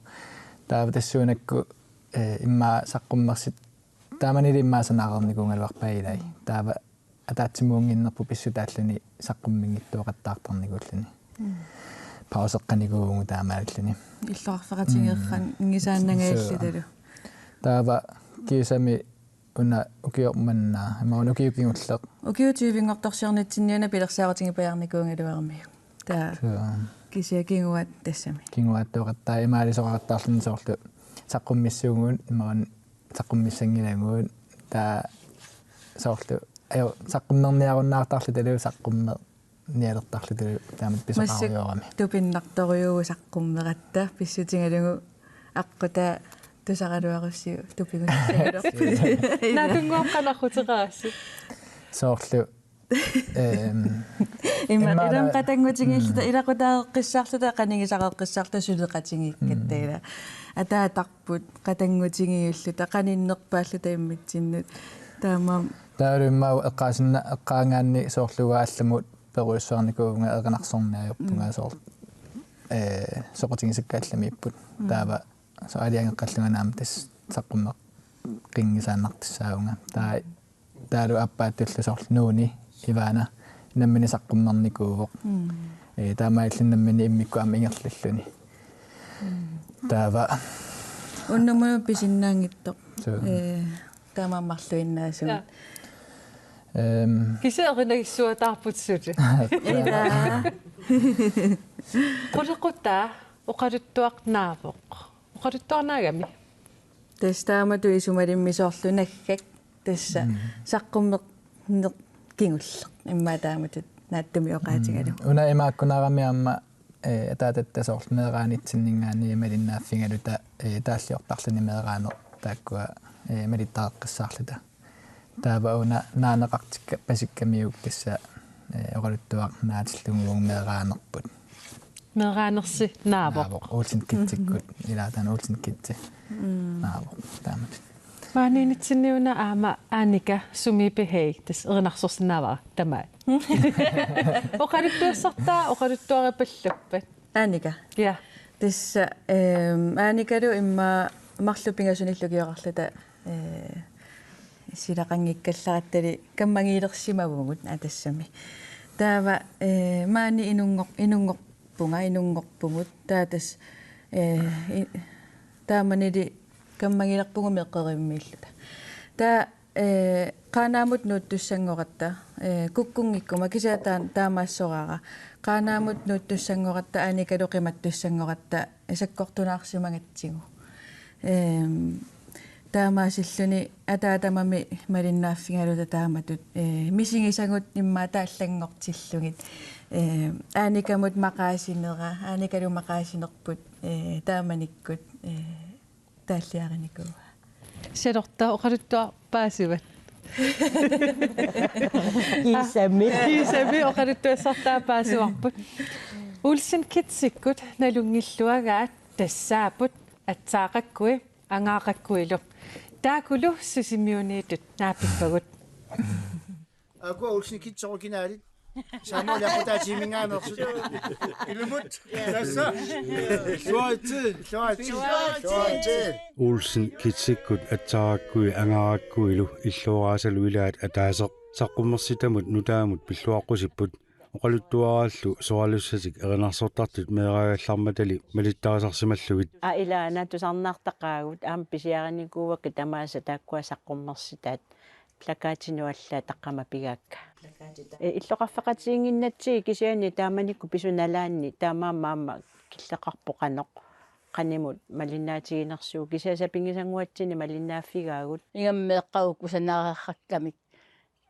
Taava tassuunakkut, eh, immaqa saqqummersit-, taamanili immaqa sanaareernikuugaluarpai ilai. Taava ataatsimuunnginnerput pissutaalluni saqqummiunngitsuuqattaartarnikuulluni. Mm. Pauseqqanikuuvugut taamaalilluni. Illoqarfeqatigeeranngisaannangajallutalu. Mm. Suu. Taava kiisami una ukioq manna, immaqa una ukiut kingulleq. Ukiut tyvenngortorsiornitsinni una pilersaarutigipajaarnikuugaluaramiuk. Taava. Suu. Kisianni kinguaat tassami. Kinguaattuuqattaarpoq imaalisoqaqattaarluni soorlu saqqummissuugut, immaqa una saqqummissanngilaagut, taava soorlu, ajo, saqqummerniarunnaartarlutalu, saqqummernialertarlutalu, taamatut pisoqarujussuugami. Massakkut tupinnartorujuuvoq saqqummeratta, pissutigalugu aqqutaa tusaraluarussiuk tupigussagaluarput. Naatsunnguaq qanoq aquteqarassi? Soorlu, ehm, immaqa, immaqa ilami qatanngutigiilluta, mm, ilaqutaareqqissaarluta, qanigisareqqissaarluta suleqatigiikkatta, mm, ila. Ataatarput qatanngutigiilluta, qaninnerpaalluta immitsinnut. Taamaammat. Taavalu immaqa eqqaasinna-, eqqaagaanni soorlu uanga allamut perujussuarnikuuvunga, erinarsorneq ajorpunga, mm, soorlu, eh, soqutigisakka allamiipput. Mm. Taava soorlu aalajangeqqallunga aamma tassa saqqummeqqinngisaannartussaavunga. Taava taavalu aappaattullu soorlu Nuuni Ivana nammineq saqqummernikuuvoq. Mm. Eh, taamaalilluni nammineq immikkut aamma ingerlalluni. Mm. Taava. Unnummut pisinnaanngitsoq. Suu. Eh, taamaammat marluinnaasugut. Ja. Ehm. Kisianni erinagissuataarput suli. Ila. Qulequtaa oqaluttuaq naavoq. Oqaluttuarnaagami? Tassa taamatut isumalimmi soorlu naggak. Tassa, mm, saqqummerneq kingulleq. Immaqa taamatut naatsumik oqaatigalugu. Mm. Una imaakkunarami aamma, eh, ataatatta soorlu meeraanitsinninngaanniit malinnaaffigaluta, eh, taalliortarluni meeraaneq taakkua, eh, malittareqqissaarluta. Taava una naaneqartikka-, -pasikkamiuk tassa, eh, oqaluttuaq naatillugu meeraanerput. Meeraanersi naavoq. Naavoq. Olsen Kidsikkut. Ila taanna Olsen Kidsi. Mm. Naavoq. Taamatut. Maaniinnitsinni una aamma Annika Sumiipi Haag, tassa erinarsorsinnaavara tamaat. Oqaluttuassartaa oqaluttuaripallappat. Annika. Ja. Tassa, ehm, Annikalu immaqa marluk pingasunillu ukioqarluta, eh, silaqanngikkallarattali kammagiilersimavugut, aa, tassami. Taava, eh, maani inunngor-, inunngor-, -punga, inunngorpugut. Taava tassa, eh, i-, taamanili kammagilerpugut meeqqerivimmiilluta. Taava, eh, Qaanaamut nuuttussanngoratta, eh, kukkunngikkuma kisianni taa-, taamaassoraara. Qaanaamut nuuttussanngoratta, Aanikalu qimattussanngoratta, eh, sakkortunaarsimagatsigu. Ehm, taamaasilluni ataatama malinnaaffigaluta taamatut, eh, misigisagut immaqa taallanngortillugit. Eh, Aanikamut maqaasinera, Aanikalu maqaasinerput, eh, taamanikkut, eh, taalliarinikuuaa. Salorta oqaluttuaq paasivat. Kiisami. Kiisami oqaluttuassartaa paasivarput. Olsen Kidsikkut nalunngilluagaat tassaapput aatsaaqakkui angaaqakkuilu. Taakulu Sisimiuniittut naapippagut. Aaku Olsen Kids originaalit. Samuel Akutaa tiimingaanneersut. Ilumut. Tassa. Illuaritsi. Illuaritsi. Olsen Kidsikkut aatsaaqakkui angaaqakkuilu illuaraasalu ilaat ataaseq. Saqqummersitamut nutaamut pilluaqqusipput. Oqaluttuaraallu soralussatik erinarsortartut meeraagallarmatali malittarisarsimallugit. Aa, ilaana tusarnaartaqaagut, aamma pisiarinikuuakka tamaasa taakkua saqqummersitaat plakatinut allaat taqqama pigaakka. Ee, illoqarfeqatigiinnginnatsigit kisianni taamanikkut pisut nalaanni taamaammat aamma killeqarpoq qanoq qanimut malinnaatiginersugut, kisianni sapinngisannguatsinni malinnaaffigaagut. Ingammik meeqqagut kusanaareerrakkamik.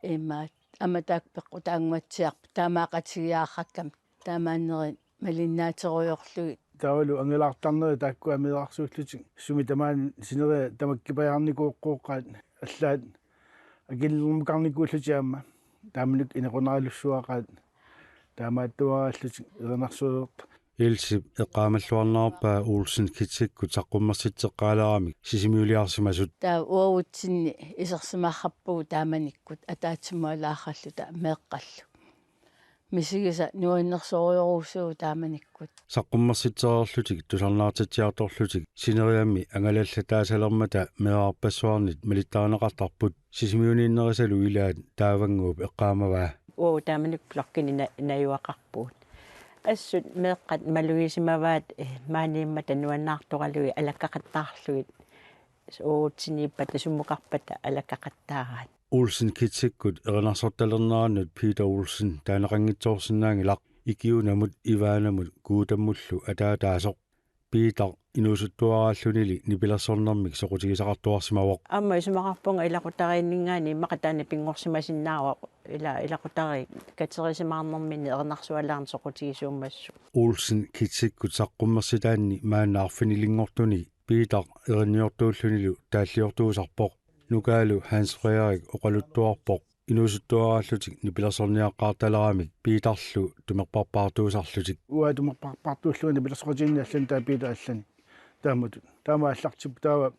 Imaat, aamma taakku peqqutaannguatsiarput taamaaqatigiaarrakkamik, taamaannerit malinnaaterujoorlugit. Taavalu angalaartarnerit taakkua meerarsuullutik, sumi tamaani sineriak tamakkipajaarnikuuvoq qooqqaat, allaat akililermukarnikuullutik aamma, taamanikkut inequnaralussuaqaat, taamaattuaraallutik erinarsuujoortut. Elsip eqqaamalluarnerarpaa Olsen Kidsikkut saqqummersitseqqaaleramik Sisimiuliarsimasut. Taava uagutsinni isersimaarrappugut taamanikkut ataatsimoorlaaralluta meeqqallu. Misigisaq nuannersorujorujussuuvoq taamanikkut. Saqqummersitsereerlutik tusarnaartitsiartorlutik sineriammi angalallataasalermata meerarpassuarnit malittarineqartarput. Sisimiuniinnerisalu ilaat Taavannguup eqqaamavaa. Uagut taamanikkut blokkini na-, najugaqarpugut. Assut meeqqat malugisimavaat, eh, maaniimmata nuannaartoralugit alakkaqattaarlugit. Uagutsiniippat summukarpat alakkaqattaaraat. Olsen Kidsikkut erinarsortalernerannut Peter Olsen taaneqanngitsoorsinnaanngilaq, ikiunamut, Ivaanamut Guutamullu ataataasoq. Piitaq inuusuttuaraallunili nipilersornermik soqutigisaqartuarsimavoq. Aamma isumaqarpunga ilaqutariinninngaanniit immaqa taanna pinngorsimasinnaavoq, ila-, ilaqutariit katerisimaarnerminni erinarsualaarneq soqutigisuummassuk. Olsen Kidsikkut saqqummersitaanni maanna arfinilinngortuni Piitaq erinniortuullunilu taalliortuusarpoq. Nukaalu Hans Frederik oqaluttuarpoq inuusuttuaraallutik nipilersorniaqqaartaleramik Piitarlu tumerparpaartuusarlutik. Uanga tumerparpaartuullunga nipilersoqatigiinni allani taava Piitaq allani. Taamatut. Taama aallartippoq taava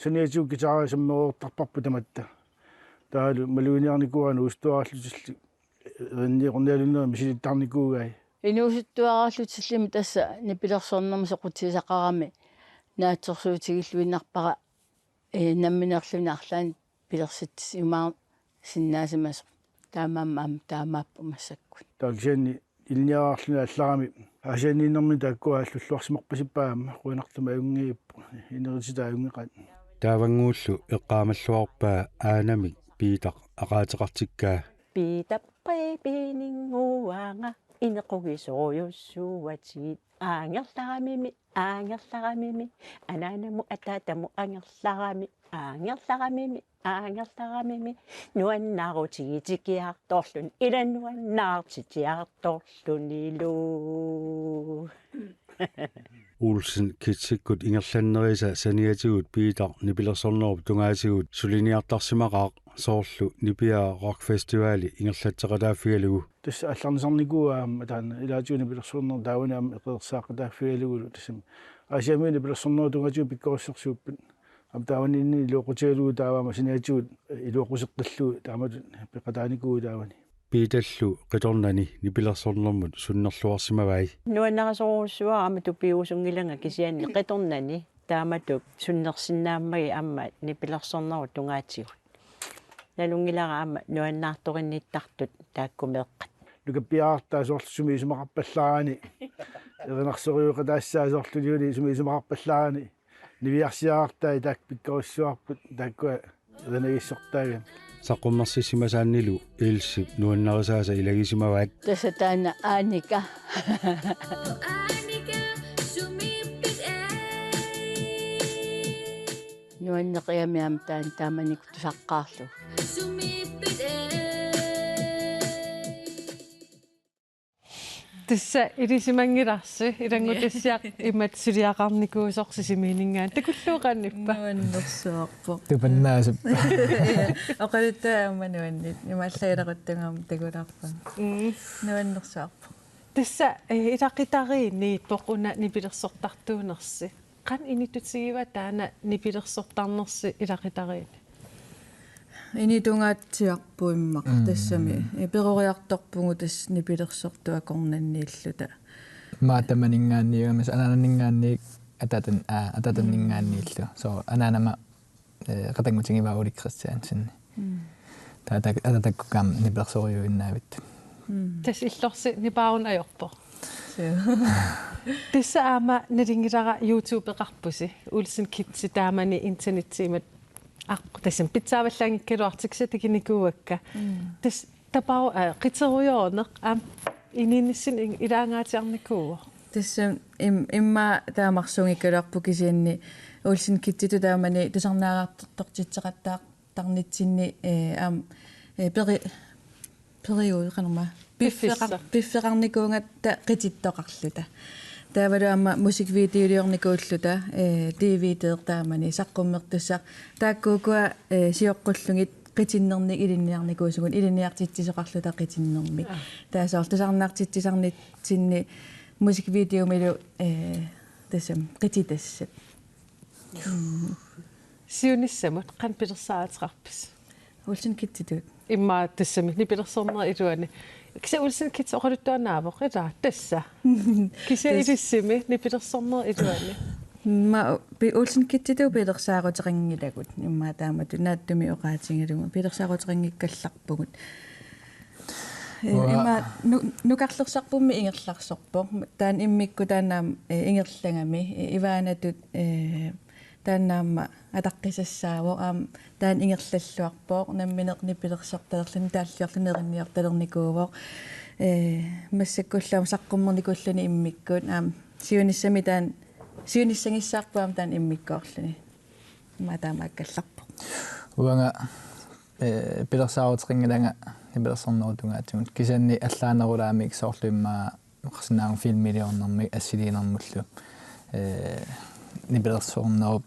saniatigut guitari sammerujoortarparput tamatta. Taavalu maluginiarnikuuaat inuusuttuaraallutillu erinniornialunnerit misilittaarnikuugai. Inuusuttuaraallutillu tassa nipilersornermik soqutigisaqarami naatsorsuutigilluinnarpara, ee, nammineerluni arlaannik pilersitsiumaarsinnaasimasoq. Taamaammat aamma taamaappoq massakkut. Taava kisianni ilinniarluni allarami Aasianniinnermini taakkua aallulluarsimarpasippai aamma, qujanartumik ajunngiippoq, inerititaat ajunngeqaat. Taavannguullu eqqaamalluarpaa aanamik Piitaq aqaateqartikkaa. Piitaq Preben Inguanga inequgisorujussuuatigit, aangerlaramimi, aangerlaramimi, anaanamut ataatamut angerlarami, aangerlaramimi, aangerlaramimi, nuannaarutigitikkiartorluni, ila nuannaartitsiartorlunilu. Olsen Kidsikkut ingerlannerisa saniatigut Piitaq nipilersornerup tungaatigut suliniartarsimaqaaq, soorlu Nipiaa Rock Festivali ingerlatseqataaffigalugu. Tassa aallarnisarnikuuaa aamma taanna ilaatigut nipilersornerup taavani aamma eqeersaaqqataaffigalugulu, tassami Aasianni nipilersornerup tungaatigut pikkorissorsuupput. Aamma taavaniinni iluaqutigalugu taava aamma saniatigut iluaquseqqillugu taamatut peqataanikuuvoq taavani. Piitallu qitornani nipilersornermut sunnerluarsimavai. Nuannarisorujussuara aamma tupiuusunngilanga kisianni qitornani taamatut sunnersinnaammagit aamma nipilersornerup tungaatigut. Nalunngilara aamma nuannaartorinnittartut taakku meeqqat. Nukappiarartaa soorlu sumi isumaqarpallaarani. Erinarsorujoqataassaaq soorlu juuli sumi isumaqarpallaarani. Niviarsiarartai taakku pikkorissuarput taakkua erinagissortaagamik. Saqqummersissimasaannilu Elsip nuannarisaasa ilagisimavaat. Tassa taanna Annika. Nuanneqigami aamma taanna taamanikkut tusaqqaarlugu. Tassa ilisimanngilarsi, ilanngutassiaq imatut suliaqarnikuusoq Sisimiuninngaanniit. Takulluuqaannippa? Nuannersuarpoq. Tupannaasap. Oqaluttuaq aamma nuanneq. Imaallaat ilaquttungaarmat takulaarpara. Mm. Nuannersuarpoq. Tassa, eh, ilaqutariinniippoq una nipilersortartuunersi. Qanoq inittutigivaa taanna nipilersortarnersi ilaqutariinni? Initungaatsiarpoq immaqa. Mm. Tassami. Eh, peroriartorpugut tassa nipilersortut akornanniilluta. Maataminngaanniit, aamma anaanaminngaanniit, ataatan-, aa, ataatanninngaanniillu. Mm. So, anaanama, eh, qatanngutigivaa Ole Kristiansen. Mm. Taava ataatakkukka aamma nipilersorujuinnaavit. Mm. Tassa illorsi nipaaruna ajorpoq. Suu. Tassa aamma nalunngilara YouTubeqarpusi, Olsen Kids taamani internettiimat aqqut tassami pitsaavallaanngikkaluartut kisianni takunikuuakka. Mm. Tassa tapau-, aa, qiterujoorneq aamma inuunissinni ilaangaatsiarnikuuvoq. Tassa im-, immaqa taamarsuunngikkaluarpoq kisianni Olsen Kidsitut taamani tusarnaarartortitseqattaartarnitsinni, eh, aamma, eh, peri-, periode, qanormaa. Piffissaq. Piffeqar-, piffeqarnikuugatta qitittoqarluta. Taavalu aamma musikvideoliornikuulluta, eh, D V D taamani saqqummertussaq. Taakkuukua, eh, sioqqullugit qitinnernik ilinniarnikuusugut, ilinniartitsisoqarluta qitinnermik. Aa. Taava soorlu tusarnaartitsisarnitsinni musikvideomilu, eh, tassami qititassat. Mm. Siunissamut qanoq pilersaaruteqarpisi? Olsen Kidsitut. Immaqa tassami nipilersornerup iluani. Kisianni Olsen Kids oqaluttuaannaavoq, ilaa, tassa. Kisianni tassa ilissimi nipilersornerup iluani. Immaqa pi-, Olsen Kidsitut pilersaaruteqanngilagut. Immaqa taamatut naatsumik oqaatigalugu pilersaaruteqanngikkallarpugut. Eh, uanga immaqa nu-, nukarlersarpummi ingerlarsorpoq. Taanna immikkut taanna aamma, eh, ingerlagami. Eh, Ivaanatut, eh, taanna aamma ataqqisassaavoq, aamma taanna ingerlalluarpoq, nammineq nipilersortalerluni taalliorluni erinniortalernikuuvoq. Eh, massakkullu aamma saqqummernikuulluni immikkut, aamma siunissami taanna, siunissagissaarpoq aamma taanna immikkoorluni. Immaqa taamaakkallarpoq. Uanga, eh, pilersaaruteqanngilanga nipilersornerup tungaatigut. Kisianni allaanerulaamik soorlu immaqa oqarsinnaavugut filmiliornermik assiliinermullu, eh, nipilersornerup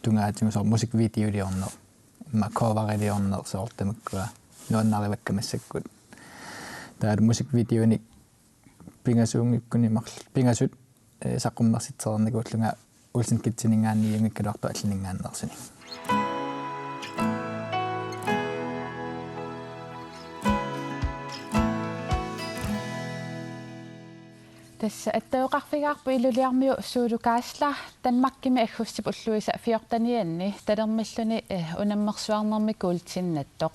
tungaatigut soorlu musikvideoliorneq, immaqa coveriliorneq soorlu tamakkua nuannarivakka massakkut. Taava musikvideonik pingasuunngikkuni marl-, pingasut, eh, saqqummersitsereernikuullunga Olsen Kidsininngaanniit ajunngikkaluartoq allaninngaanneersuni. Tassa attaveqarfigaarput Ilulissarmiu Suulu Geisler Danmarkimi aggustip ulluisa fjortenianni talermilluni, eh, unammersuarnermi kuultinnattoq.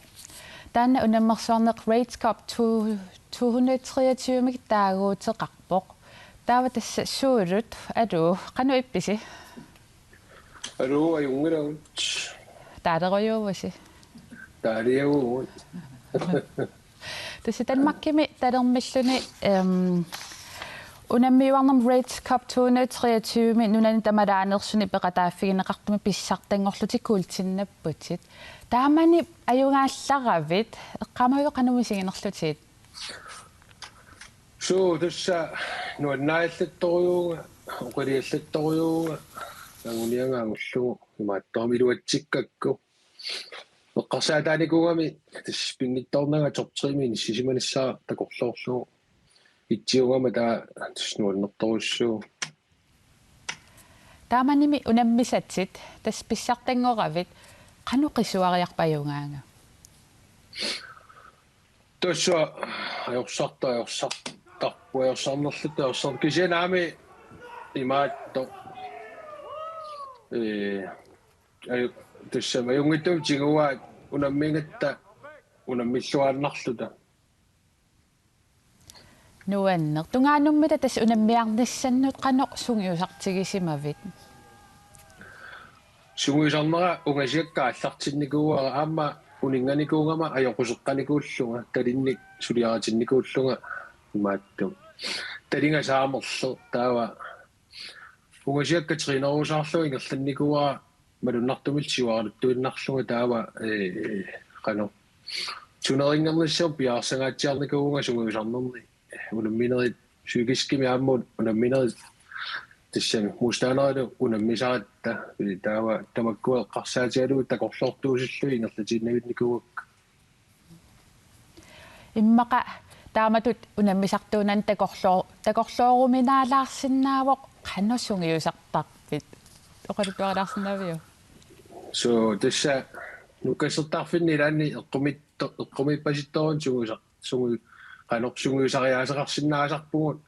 Taanna unammersuarneq Rage Cup to, to hundrede treogtyve-mik taaguuteqarpoq. Taava tassa Suulut, aluu, qanoq ippisi? Aluu, ajunngilagut. Taalerujuuvusi? Taaliavugut. Tassa Danmarkimi talermilluni, ehm, unammiuarnermi Rage Cup to hundrede treogtyve-mi nunani tamalaaneersuni peqataaffigineqartumi pissartanngorlutit kuultinnapputit. Taamani ajugaallaravit, eqqaamavit qanoq misiginerlutit? Suu, tassa nuannaallattorujuuvunga, oqiliallattorujuuvunga, anguniagaq angullugu, imaattorami iluatsikkakku. Eqqarsaataanikuugami tassa pinngitsoornanga top tre-mi inissisimanissaa takorloorlugu. Itsiugama taava tassa nuannertorujussuuvoq. Taamanimi unammisatit, tassa pissartanngoravit, qanoq qisuariarpa ajugaanga? Tassa ajorsarta-, ajorsartarput, ajorsarnerluta, ajorsar-, kisianni aamma imaattoq. Ee, aju-, tassami ajunngitsumik tiguaat unammigatta unammilluaannarluta. Nuanneq. Tungaanummi tassa unammiarnissannut qanoq sungiusartigisimavit? Sungiusarnera ungasiakka aallartinnikuuara aamma uninnganikuugama ajoquseqqanikuullunga, talinnik suliaritinnikuullunga imaattoq. Talinga saamerleq taava ungasiakka trænerusaarlunga ingerlannikuuara malunnartumillu siuaraluttuinnarlunga taava, ee, qanoq. Turneringernissamut piareersagaatsiarnikuuvunga sungiusarnerni unamminerit psykiskimik aamma unamminerit tassami modstanderilu unammisaratta, taava tamakkua eqqarsaatigalugit takorloortuusillugit ingerlatiinnavinnikuuakka. Immaqa taamatut unammisartuunani takorloo-, takorlooruminaalaarsinnaavoq qanoq sungiusartarpit? Oqaluttuarilaarsinnaaviuk? So, tassa nukkassertarfinni ilaanni eqqumiitto-, eqqumiippasittorujuunniit sungiusar-, sungi-, qanoq sungiusariaaseqarsinnaasarpugut.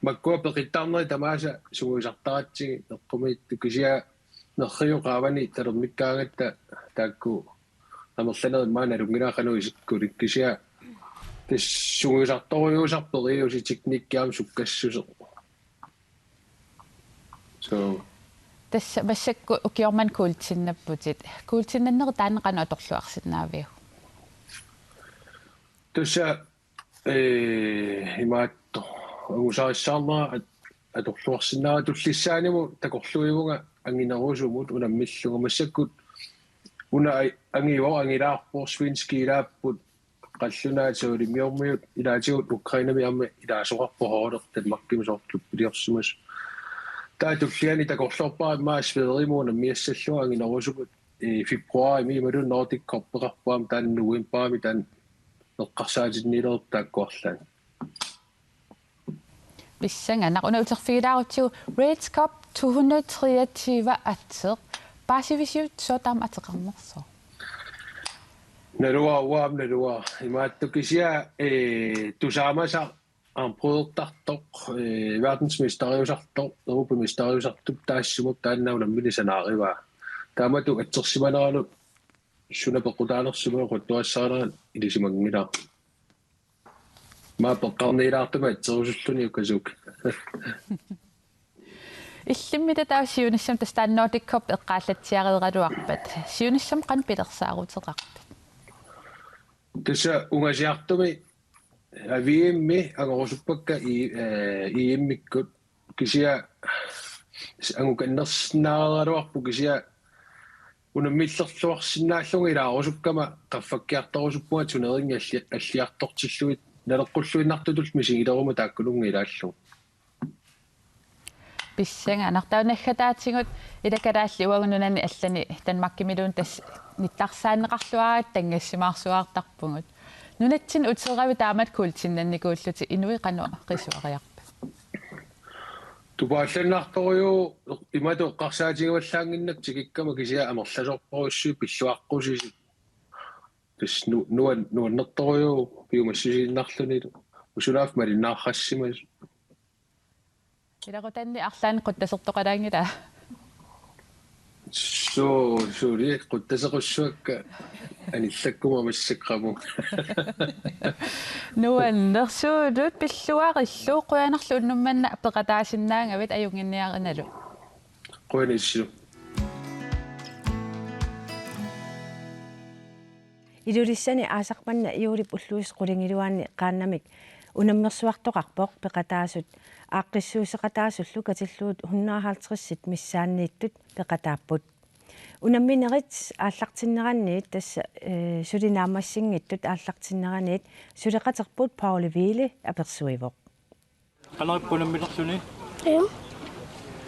Makkua peqittarneri tamaasa sungiusartaratsigit eqqumiitsoq kisianni nerriviup qaavani talermikkaangatta taakku amerlanerit maani nalunngilara qanoq isikkulik kisianni tassa sungiusartorujuusarpoq periuseq teknikki aamma sukkassuseq. So. Tassa massakkut ukioq manna kuultinnapputit. Kuultinnannerit taanna qanoq atorluarsinnaaviuk? Tassa, ee, imaattoq. Angusarissaarnera at-, atorluarsinnaavara tullissaanimut takorluuivunga anginerusumut unammillunga massakkut una a-, angivoq angilaarpoq svenskit ilaapput qallunaat soorlu Limfjordmiut ilaatigut Ukrainemi aamma ilaasoqarpoq holdi Danmarkimi soorlu klubbiliorsimasoq. Taava tulliani takorloorpara immaqa Sverigemiunngooq unammiassallunga anginerusumut, ee, februarimi imaluunniit Nordic Cup-eqarpoq aamma taanna novembarimi taanna eqqarsaatinniilerup taakkuarlaani. Pissanganaq, una uterfigilaarutsigu Reds Cup to hundrede treogtyve ateq. Paasivisiuk sooq taama ateqarnersoq? Naluara, uanga aamma naluara. Imaattoq kisianni, ee, tusaamasaq armbrydertartoq, ee, verdensmesteriusartoq, europamesteriusartoq taassuma taanna unammineq sanaarivaa. Taamatut atsersimaneralu suna peqqutaanersoq oqaluttuassarinerat ilisimanngilara. Maanna peqqarniilaartumik atserusulluni ukasuuk. Illimmi taava siunissami tassa taanna Nordic Cup eqqaallatsiareeraluarpat, siunissami qanoq pilersaaruteqarpit? Tassa ungasiartumi, aa, V M-i angorusuppakka i, ee, E M-ikkut kisianni angukannersinnaareeraluarpoq kisianni unammillerluarsinnaallunga ilaarusukkama qaffakkiartorusuppunga turneringi alli-, alliartortillugit naleqqulluinnartutullu misigileruma taakkununnga ilaallunga. Pissanganaq, taava naggataatigut ila kalaallit uagut nunani allani Danmarkimiluunniit tassa nittarsaaneqarluaratta tanngassimaarsuaartarpugut. Nunatsinni uteravit taamatut kuultinnannikuullutit inuit qanoq qisuariarpit? Tupaallannartorujuuvoq imatut eqqarsaatigivallaannginnakku tikikkama kisianni amerlasoorparujussuit pilluaqqusisut. Tassa nu-, nuan-, nuannertorujuuvoq piumassusiinnarlunilu. Usunaaffik malinnaarrassimasut. Ilaqutanni arlaannik quttasertoqalaanngilaa? Suu, suuli quttaseqqussavakka anillakkuma massakkut. Nuannersuulut pilluarillu, qujanarlu unnuk manna peqataasinnaagavit, ajunnginniarinalu. Qujanaq Sissulu. Ilulissani aasaq manna juulip ulluisa qulingiluaanni qaannamik unammersuartoqarpoq peqataasut, aaqqissuusseqataasullu katillugit hundrede og halvtredsit missaanniittut peqataapput. Unamminerit aallartinneranniit tassa, ee, suli naammassinngitsut aallartinneraniit suleqaterput Pauli Wiele apersuivoq. Qanoq ippa unammilerluni? Ajunngilaq.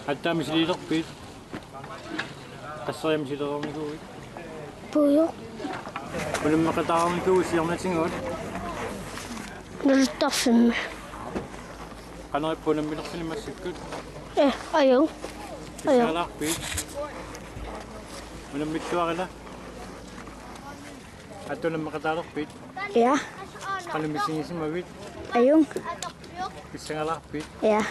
Aatsaat misililerpit? Qasseriarlunga misilereernikuuit? Puigoq. Unammeqataarnikuuit siornatigut? Naluttarfimmi. Qanoq ippa unammilerluni massakkut? Ee, ajunngilaq. Ajunngilaq. Pissangallaarpit? Unammitsuarina? Aatsaat unammeqataalerpit? Ja. Qanoq misigisimavit? Ajunngilaq. Pissangallaarpit? Ja.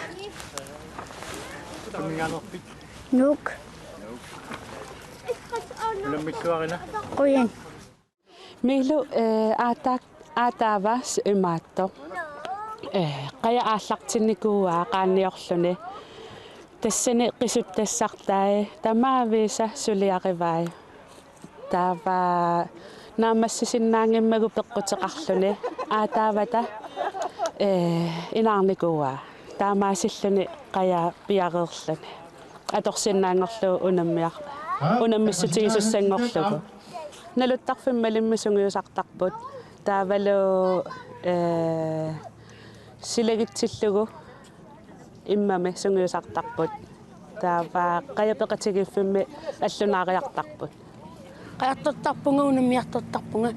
Qanoq misigisimavutit? Nuuk. Unammitsuarina? Qujan. Milu, ee, aataak-, aataavas imaattoq. Ee, qaja aallartinnikuuaa qaanniorluni. Tassani qisuttassartai tamaavisa suliarivai. Taava Naammassisinnaanngimmagu peqquteqarluni aataavata, ee, inaarnikuuaa. Taamaasilluni qajaa piareerluni. Atorsinnaanngorlugu unammiar-, unammissutigisussanngorlugu. Naluttarfimmi malimmik sungiusartarput. Taavalu, ee, silagitsillugu immami sungiusartarput. Taava qaja peqatigiiffimmi allunaariartarput. Qajartortarpunga, unammiartortarpunga.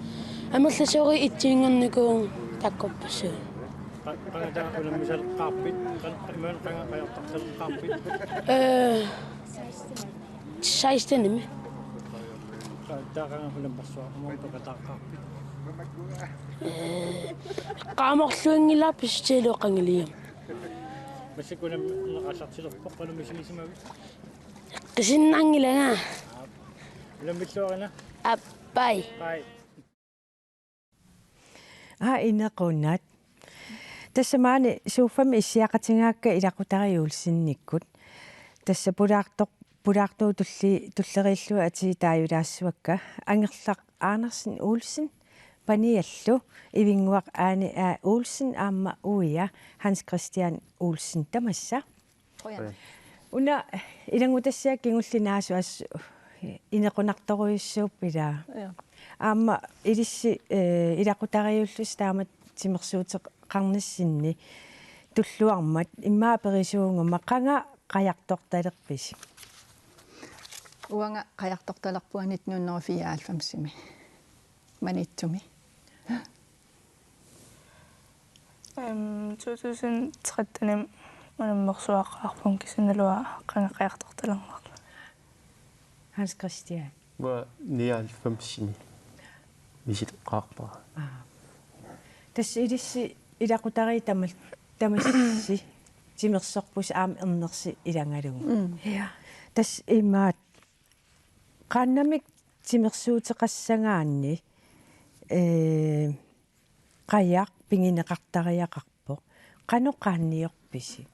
Amerlasoorujussuaq ittuunngornikuuvunga taakkorpassuit. Qa-, qanga taava unammisaleqqaarpit? Qan-, qanga qajartortaleqqaarpit? Ee, sekstenimi. Qa-, taava qanga unammersuaq aamma peqataaqqaarpit? Ee, qaamorluinngilaa pissutigalugu qangali. Massakkut unammeqartartilerpoq, qanoq misigisimavit? Qisinnaanngilanga. Unammilluarina. Aap, bye. Bye. Aa, inequnaq. Tassa maani sofami issiaqatigaakka Ilaqutariit Olsenikkut. Tassa pulaartoq, pulaartuut tulli-, tulleriillugu atii taajulaassavakka. Angerlaq Andersen Olsen paniallu, Ivinnguaq Aani A. Olsen aamma uia Hans Christian Olsen, tamassa. Qujan. Una ilanngutassiaq kingulleq naasut assut inequnartorujussuupput ilaa. Ja. Aamma ilissi, ee, ilaqutariiullusi taamatut timersuuteqarnissinni tulluarmat immaqa aperisuuguma, qanga qajartortalerpisi? Uanga qajartortalerpunga nitten hundrede og fireoghalvfemsimi Maniitsumi. Øhm, to tusind trettenimi unammersuaqaarpunga, kisianni naluara qanga qajartortalernerlunga. Hans Christian. Uanga nioghalvfemsimi misileqqaarpara. Aa. Tassa ilissi ilaqutariit tamal-, tamassi timersorpusi aamma ernersi ilagalugu. Mm. Ja. Tassa imaat qaannamik timersuuteqassagaanni, ee, qajaq pigineqartariaqarpoq. Qanoq qaanniorpisi?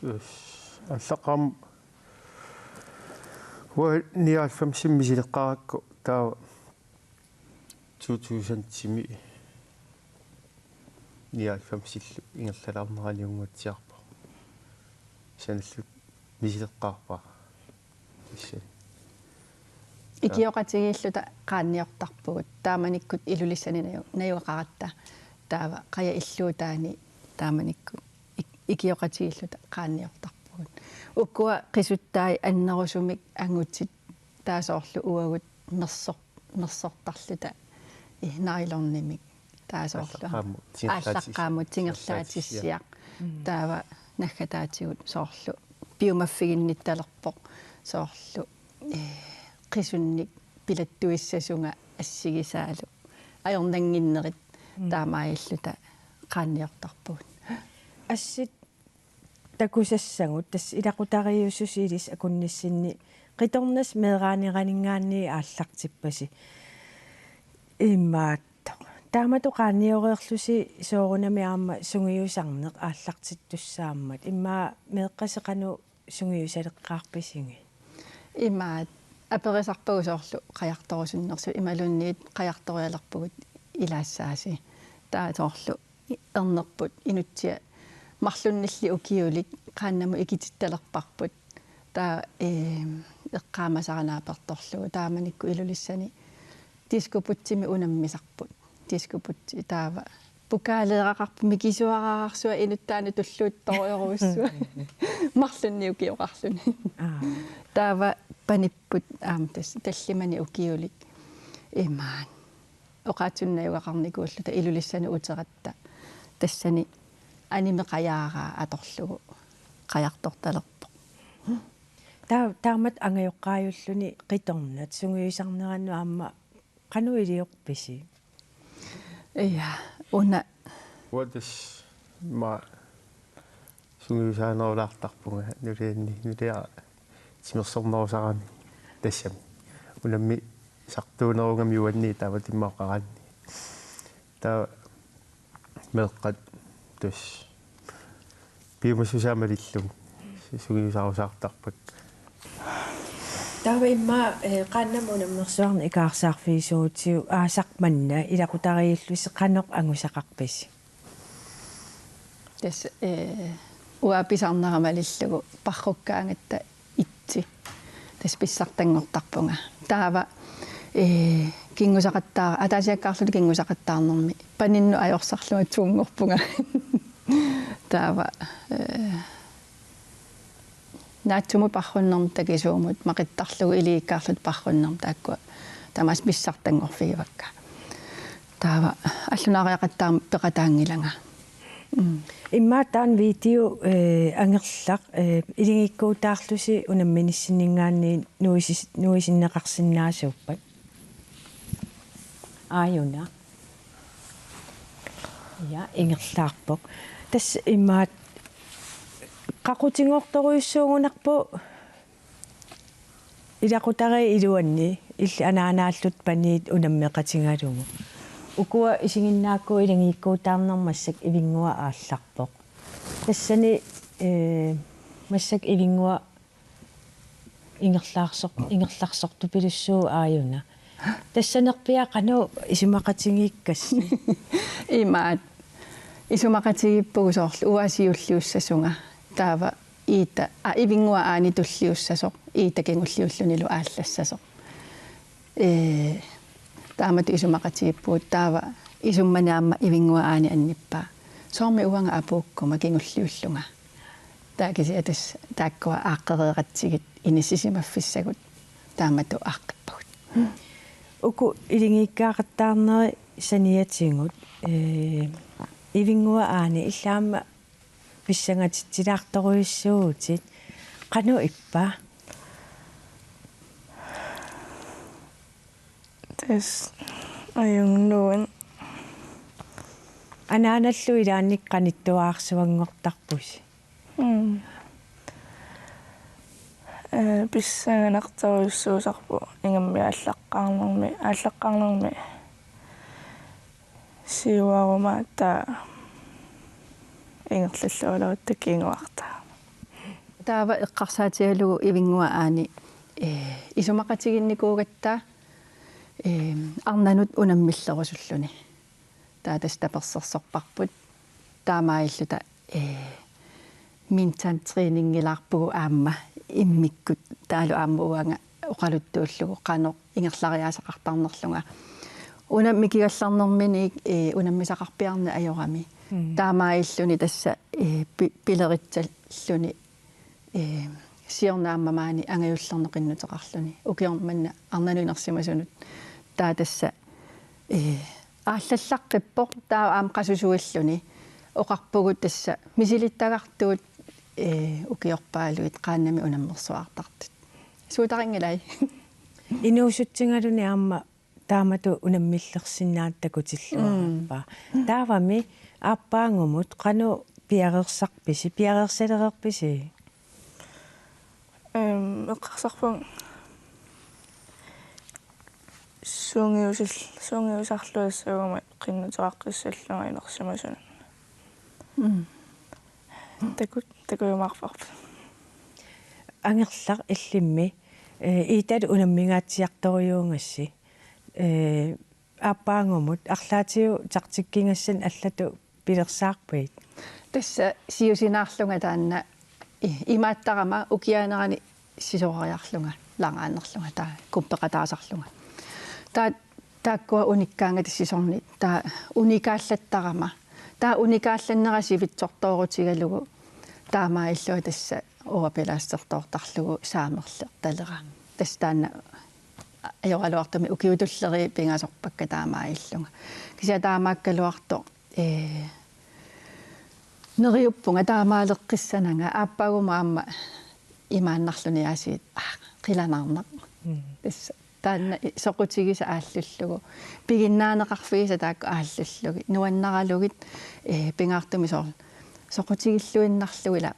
Yes. Allaqqam-, uanga nioghalvfemsimi misileqqaarakku taava to tusindimi nioghalvfemsillu ingerlalaarnerani unnguatsiarpoq. Sanallu misileqqaarpara. Tassa. Ikioqatigiilluta qaanniortarpugut. Taamanikkut Ilulissani naju-, najugaqaratta. Taava qaja illuutaani taamanikkut ik-, ikioqatigiilluta qaanniortarpugut. Ukua qisuttai annerusumik angutit, taava soorlu uagut mersor-, mersortarluta, ee, nylonimik. Taava soorlu aallaqqaammut tingerlaatissiaq. Aallaqqaammut tingerlaatissiaq. Mm. Taava naggataatigut soorlu piumaffiginnittalerpoq, soorlu, ee, qisunnik pilattuissasunga assigisaalu ajornannginnerit. Mm. Taamaalilluta qaanniortarpugut. Assit takusassagut, tassa ilaqutariiususi ilissi akunnissinni qitornasi meeraaneraninngaanniit aallartippasi. Imaattoq. Taamatut qaannioreerlusi soorunami aamma sungiusarneq aallartittussaammat. Immaqa meeqqasi qanoq sungiusaleqqaarpisigit? Imaat, aperisarpagut soorlu qajartorusunnersut, imaluunniit qajartorialerpugut ilaassaasi. Taava soorlu ernerput inutsiat marlunnilli ukiulik qaannamut ikitittalerparput. Taava, ee, eqqaamasara naapertorlugu. Taamanikkut Ilulissani Diskobugtimi unammisarput. Diskobugti taava pokaaleeraqarpoq, mikisuararsuaq inuttaanut tulluuttorujorujussuaq. Marlunnik ukioqarluni. Aa. Taava panipput aamma tassa tallimanik ukiulik imaat. Oqaatsunik najugaqarnikuulluta Ilulissanut uteratta. Tassani anime qajaaraa atorlugu qajartortalerpoq. Taa-, taamatut angajoqqaajulluni qitornat sungiusarneranut aamma qanoq iliorpisi? Ja, una. Uanga tassa ma sungiusaanerulaartarpunga nulianni, nuliara timersornerusarami tassami. Unammisartuunerugami uanni taava timma oqaraanni. Taava meeqqat tassa piumassusaa malillugit sungiusaarusaartarpakka. Taava immaqa, eh, qaannamut unammersuarneq ikaarsaarfigisuutigut aasaq manna ilaqutariillusi qanoq angusaqarpisi? Tassa, eh, uanga pisarnera malillugu parrukkaangatta itsi. Tassa pissartanngortarpunga. Taava, eh, kinngusaqattaar-, ataasiakkaarluta kinngusaqattaarnermi paninnut ajorsarlunga tunngorpunga. Taava, eh, naatsumut parrunnermut takisuumut maqittarlugu iliikkaarluta parrunnermut taakkua tamaasa pissartanngorfigivakka. Taava allunaariaqattaarama peqataanngilanga. Mm. Immaqa taanna video, eh, Angerlaq, eh, ilingiikkuutaarlusi unamminissinninngaanniit nuisis-, nuisinneqarsinnaasuuppat? Aajuna. Ja, ingerlaarpoq. Tassa immaqa qaqutigoorujussaagunarpoq ilaqutariit iluanni illit anaanaallutit paniit unammeqatigalugu. Ukua isiginnaakkut ilingiikkuutaarneq massakkut Ivinnguaq aallarpoq. Tassani, eh, massakkut Ivinnguaq ingerlaarsoq-, ingerlaarsortupilussuuvoq aajuna. Tassanerpiaq qanoq isumaqatigiikkassi? Imaat. Isumaqatigiippugut soorlu uanga siulliussasunga. Taava Iita, aa, Ivinnguaq aani tulliussasoq, Iita kingulliullunilu aallassasoq. Ee, taamatut isumaqatigiippugut taava isummani aamma Ivinnguaq aani annippaa. Soormi uanga apuukkuma kingulliullunga. Taava kisianni tassa taakkua aaqqereeratsigit inissisimaffissagut taamatut aaqqippagut. Uku ilingiikkaaqattaarnerit saniatigut, ee, Ivinnguaq aani illit aamma pissangatitsilaartorujussuuvutit. Qanoq ippa? Tassa ajunngilaq. Anaanallu ilaanni qanittuaarsuanngortarpusi. Mm. Ee, pissanganartorujussuusarpoq ingammik aallaqqaarnermi, aallaqqaarnermi siuarumaattaa ingerlallualuatta kinguarta. Taava eqqarsaatigalugu Ivinnguaq aani, ee, isumaqatigiinnikuugatta, ee, arnanut unammillerusulluni. Taava tassa tapersersorparput. Taamaalilluta, ee, mintsantræningilaarpugut aamma immikkut taavalu aamma uanga oqaluttuullugu qanoq ingerlariaasaqartarnerlunga. Unammikigallarnerminik, ee, unammisaqarpiarneq ajorami. Mm. Taamaalilluni tassa, ee, pi-, pileritsalluni, ee, siorna aamma maani angajullerneq qinnuteqarluni. Ukioq manna arnanut inersimasunut. Taava tassa, ee, aallallaqqippoq taava aamma qasusuilluni. Oqarpugut tassa misilittagartugut, ee, ukiorpaaluit qaannamik unammersuartartut. Suutarinngilaat. Inuusutsigaluni aamma taamatut unammillersinnaatitut takutilluarpaa. Mm. Taavami aappaagumut qanoq piareersarpisi, piareersalereerpisi? Em, eqqarsarpunga sungiusil-, sungiusarluassaguma qinnuteqaqqissallunga inersimasunut. Mm. Taku-, takujumaarparput. Angerlaq, illimmi, ee, Iitalu unammingaatsiartorujuugassi, ee, aappaagumut arlaatigut taktikkigassanik allatut pilersaarpit? Tassa siusinaarlunga taanna i-, imaattarama ukiaanerani sisorariarlunga, langaanerlunga, taava kuppeqataasarlunga. Taava taakkua unikkaangata sisorni, taava unikaallattarama. Taava unikaallannera sivitsortoorutigalugu taamaalillunga tassa overbelastertoortarlugu saamerlertalera. Tassa taanna ajoraluartumik ukiut tulliit pingasorpakka taamaalillunga. Kisianni taamaakkaluartoq, ee, neriuppunga taamaaleqqissananga, aappaagumut aamma imaannarluni aasiit, aa, qilanaarnaq. Mm. Tassa taanna i-, soqutigisat aallullugu. Piginnaaneqarfigisat taakku aallullugit. Nuannaralugit, ee, pingaartumik soorlu soqutigilluinnarlugu ila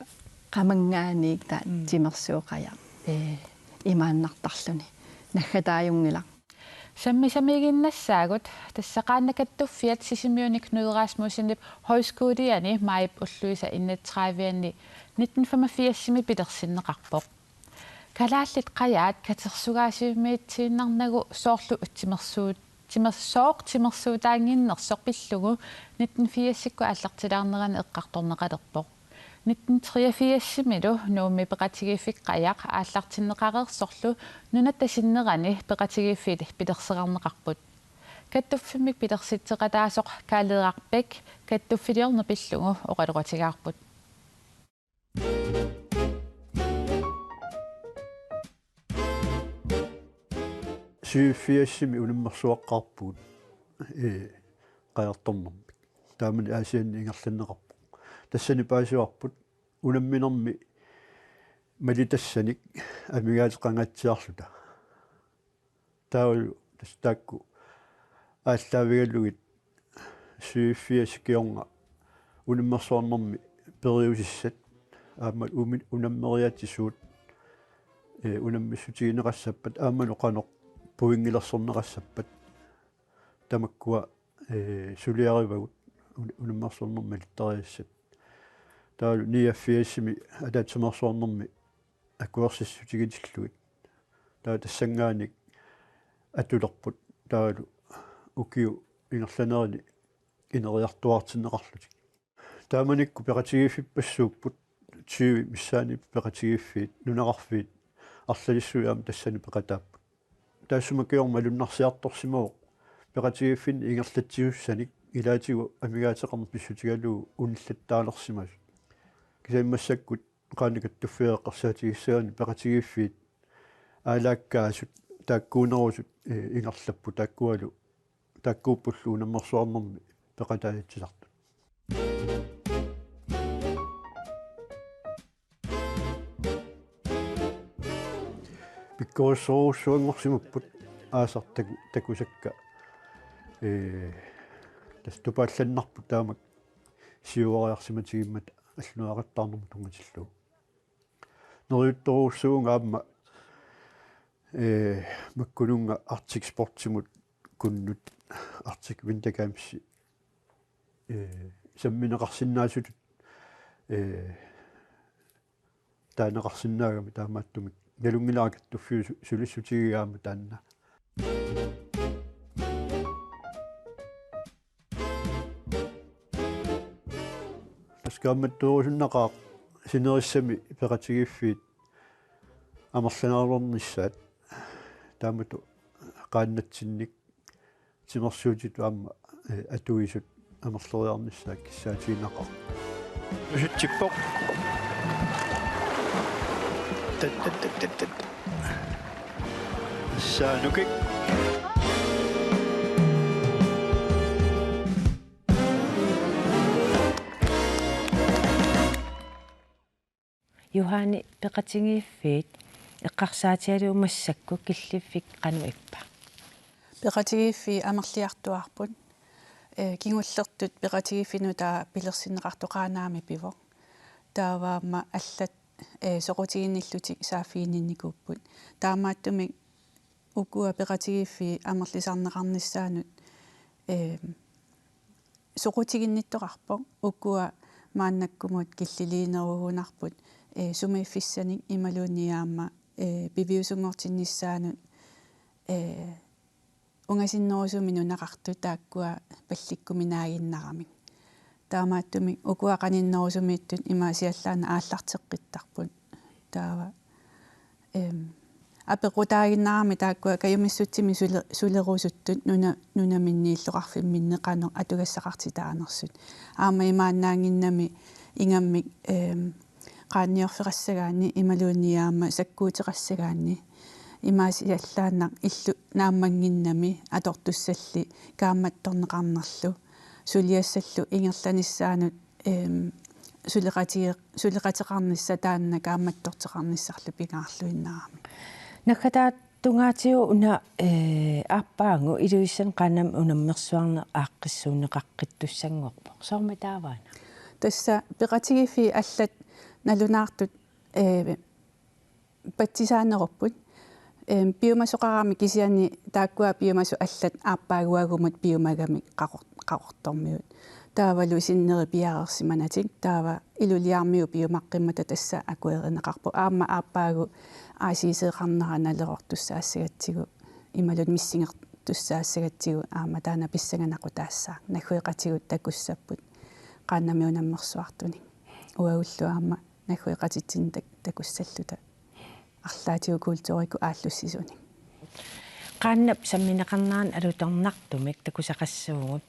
qamanngaanniit taava, mm, timersuuqajaq, ee, imaannartarluni. Naggataajunngilaq. Sammisamiiginnassaagut, tassa qaannat kattuffiat Sisimiuni Knud Rasmussenip Højskoliani majip ulluisa enogtredive-anni nitten femogfirsimi pilersinneqarpoq. Kalaallit Qajaat katersugaasivimmiitsiinnarnagu soorlu timersuut-, timers-, sooq timersuutaannginnersoq pillugu nitten firsikkut aallartilaarnerani eqqartorneqalerpoq. Nitten treogfirsimilu Nuummi Peqatigiiffik Qajaq aallartinneqareersorlu nunatta sinnerani peqatigiiffiit pilersereerneqarput. Kattuffimmik pilersitseqataasoq Kaaleeraq Bech kattuffiliorneq pillugu oqaloqatigaarput. Syvogfirsimi unammersuaqqaarpugut, ee, qajartornermik. Taamani Aasianni ingerlanneqarpoq. Tassani paasivarput unamminermi malitassanik amigaateqangaatsiarluta. Taavalu tassa taakku aallaavigalugit syvogfirs kingorna unammersuarnermi periusissat aamma umi-, unammeriaatsisuut, ee, unammissutigineqassappat aammalu qanoq pointilersorneqassappat tamakkua, ee, suliarivagut un-, unammersuarnermi malittarisassat. Taavalu niogfirsimi ataatsimeersuarnermi akuersissutigitillugu. Taava tassanngaanniit atulerput. Taavalu ukiut ingerlanerini ineriartuaartinneqarlutik. Taamanikkut peqatigiiffippassuupput tyve missaanni peqatigiiffiit nunaqarfiit arlalissuit aamma tassani peqataapput. Taassuma kingorna malunnarsiartorsimavoq peqatigiiffinni ingerlatsisussanik ilaatigut amigaateqarneq pissutigalugu unillattaalersimasut. Kisianni massakkut Qaannat Kattuffiat eqqarsaatigissagaanni peqatigiiffiit aalaakkaasut taakkuunerusut, ee, ingerlapput taakkualu taakkuuppullu unammersuarnermi peqataatsisartut. Pikkorissorujussuanngorsimapput aasaq taku-, takusakka, ee, tassa tupaallannarput taamak siuariarsimatigimmata allunaaqattaarnermut tunngatillugu. Neriuttorujussuuvunga aamma, ee, makkununnga Arctic Sportsimut kunnut Arctic Winter Games, ee, sammineqarsinnaasutut, ee, taaneqarsinnaagami taamaattumik nalunngilara kattuffiup su-, sulissutigigaa aamma taanna. Tassa kaammattuurusunnaqaaq sinerissami peqatigiiffiit amerlanaarulernissaat taamatut qaannatsinnik timersuutitut aamma, ee, atuisut amerleriarnissaat kissaatiginnaqaaq. Usutsippoq. Tat, tat, tat, tat, tat. Saanukik. Juhani, peqatigiiffiit eqqarsaatigalugu massakkut killiffik qanoq ippa? Peqatigiiffiit amerliartuaarput. Ee, kingullertut peqatigiiffinnut taava pilersinneqartoq Qaanaami pivoq. Taava aamma allat, ee, soqutiginnillutik saaffiginninnikuupput. Taamaattumik ukua peqatigiiffiit amerlisarneqarnissaannut, ee, soqutiginnittoqarpoq, ukua maannakkumut killiliinerugunarput, ee, sumiiffissanik imaluunniit aamma, ee, piviusunngortinnissaanut, ee, ungasinnerusumik nunaqartut taakkua pallikkuminaaginnaramik. Taamaattumik ukua qaninnerusumiittut imaasiallaannaq aallarteqqittarput. Taava, em, apeqqutaaginnarami taakkua kajumissutsimik sule-, sulerusuttut nuna-, nunaminni illoqarfimminni qanoq atugassaqartitaanersut. Aamma imaannaannginnami ingammik, em, qaanniorfeqassagaanni imaluunniit aamma sakkuuteqassagaanni. Imaasiallaannaq illut naammannginnami atortussalli kaammattorneqarnerlu. Suliassallu ingerlanissaanut, em, suleqatige-, suleqateqarnissaq taanna kaammattorteqarnissarlu pingaarluinnarami. Naggataata tungaatigut una, ee, aappaagu Ilulissani Qaannami unammersuarneq aaqqissuunneqaqqittussanngorpoq. Soormi taavaana? Tassa peqatigiiffiit allat nalunaartut, ee, patsisaanerupput. Em, piumasoqarami kisianni taakkua piumasut allat aappaaguagumut piumagamik qaqor-, Qaqortormiut. Taavalu sinneri piareersimanatik, taava Ilulissarmiut piumaqqimmata tassa akuerineqarpoq. Aamma aappaagu A C C-qarnera nalerortussaassagatsigu, imaluunniit missingertussaassagatsigu aamma taanna pissanganaqutaassaaq. Naggueqatigut takussapput qaannamik unammersuartunik. Uagullu aamma naggueqatitsinnut tak-, takussalluta. Arlaatigut kulturikkut aallussisunik. Qaannap sammineqarnerani alutornartumik takusaqassuugut.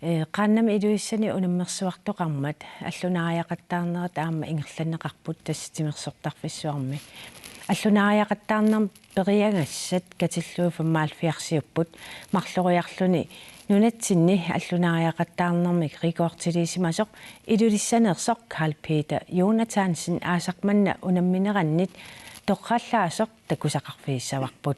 Ee, qaannamik Ilulissani unammersuartoqarmat allunaariaqattaarnerat aamma ingerlanneqarput tassa timersortarfissuarmi. Allunaariaqattaarnermi periagassat katillugit femoghalvfjerdsiupput, marloriarluni nunatsinni allunaariaqattaarnermik rekordiliisimasoq Ilulissaneersoq Karl Peter Jonathansen aasaq manna unamminerannit torrallaasoq takusaqarfigissavarput.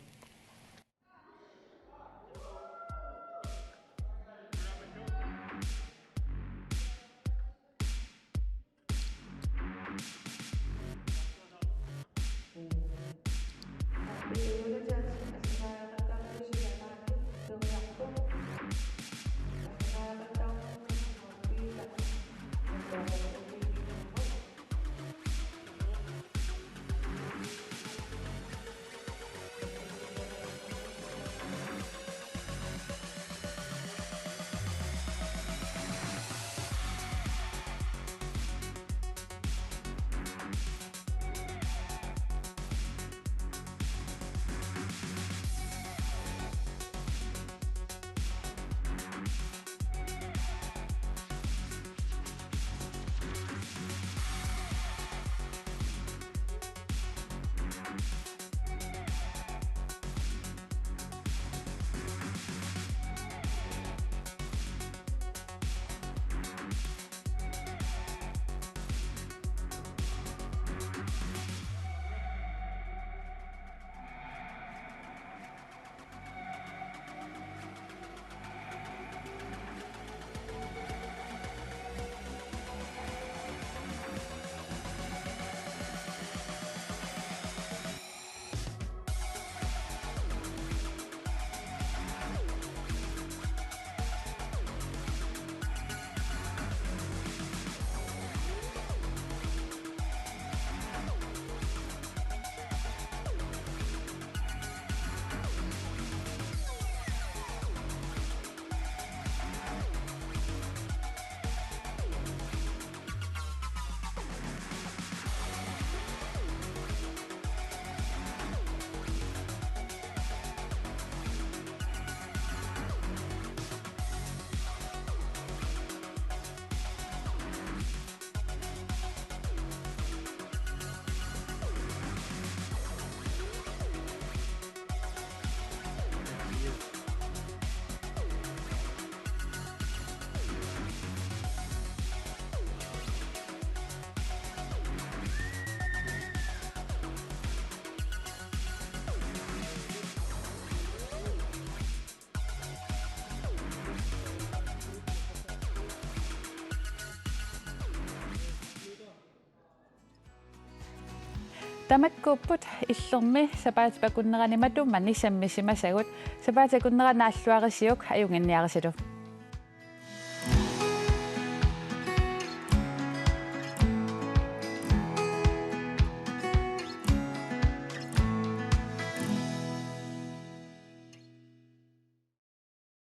Tamakkuupput Illermi sapaatip akunnerani matumani sammisimasagut. Sapaatip akunnera naalluarisiuk ajunnginniarisalu.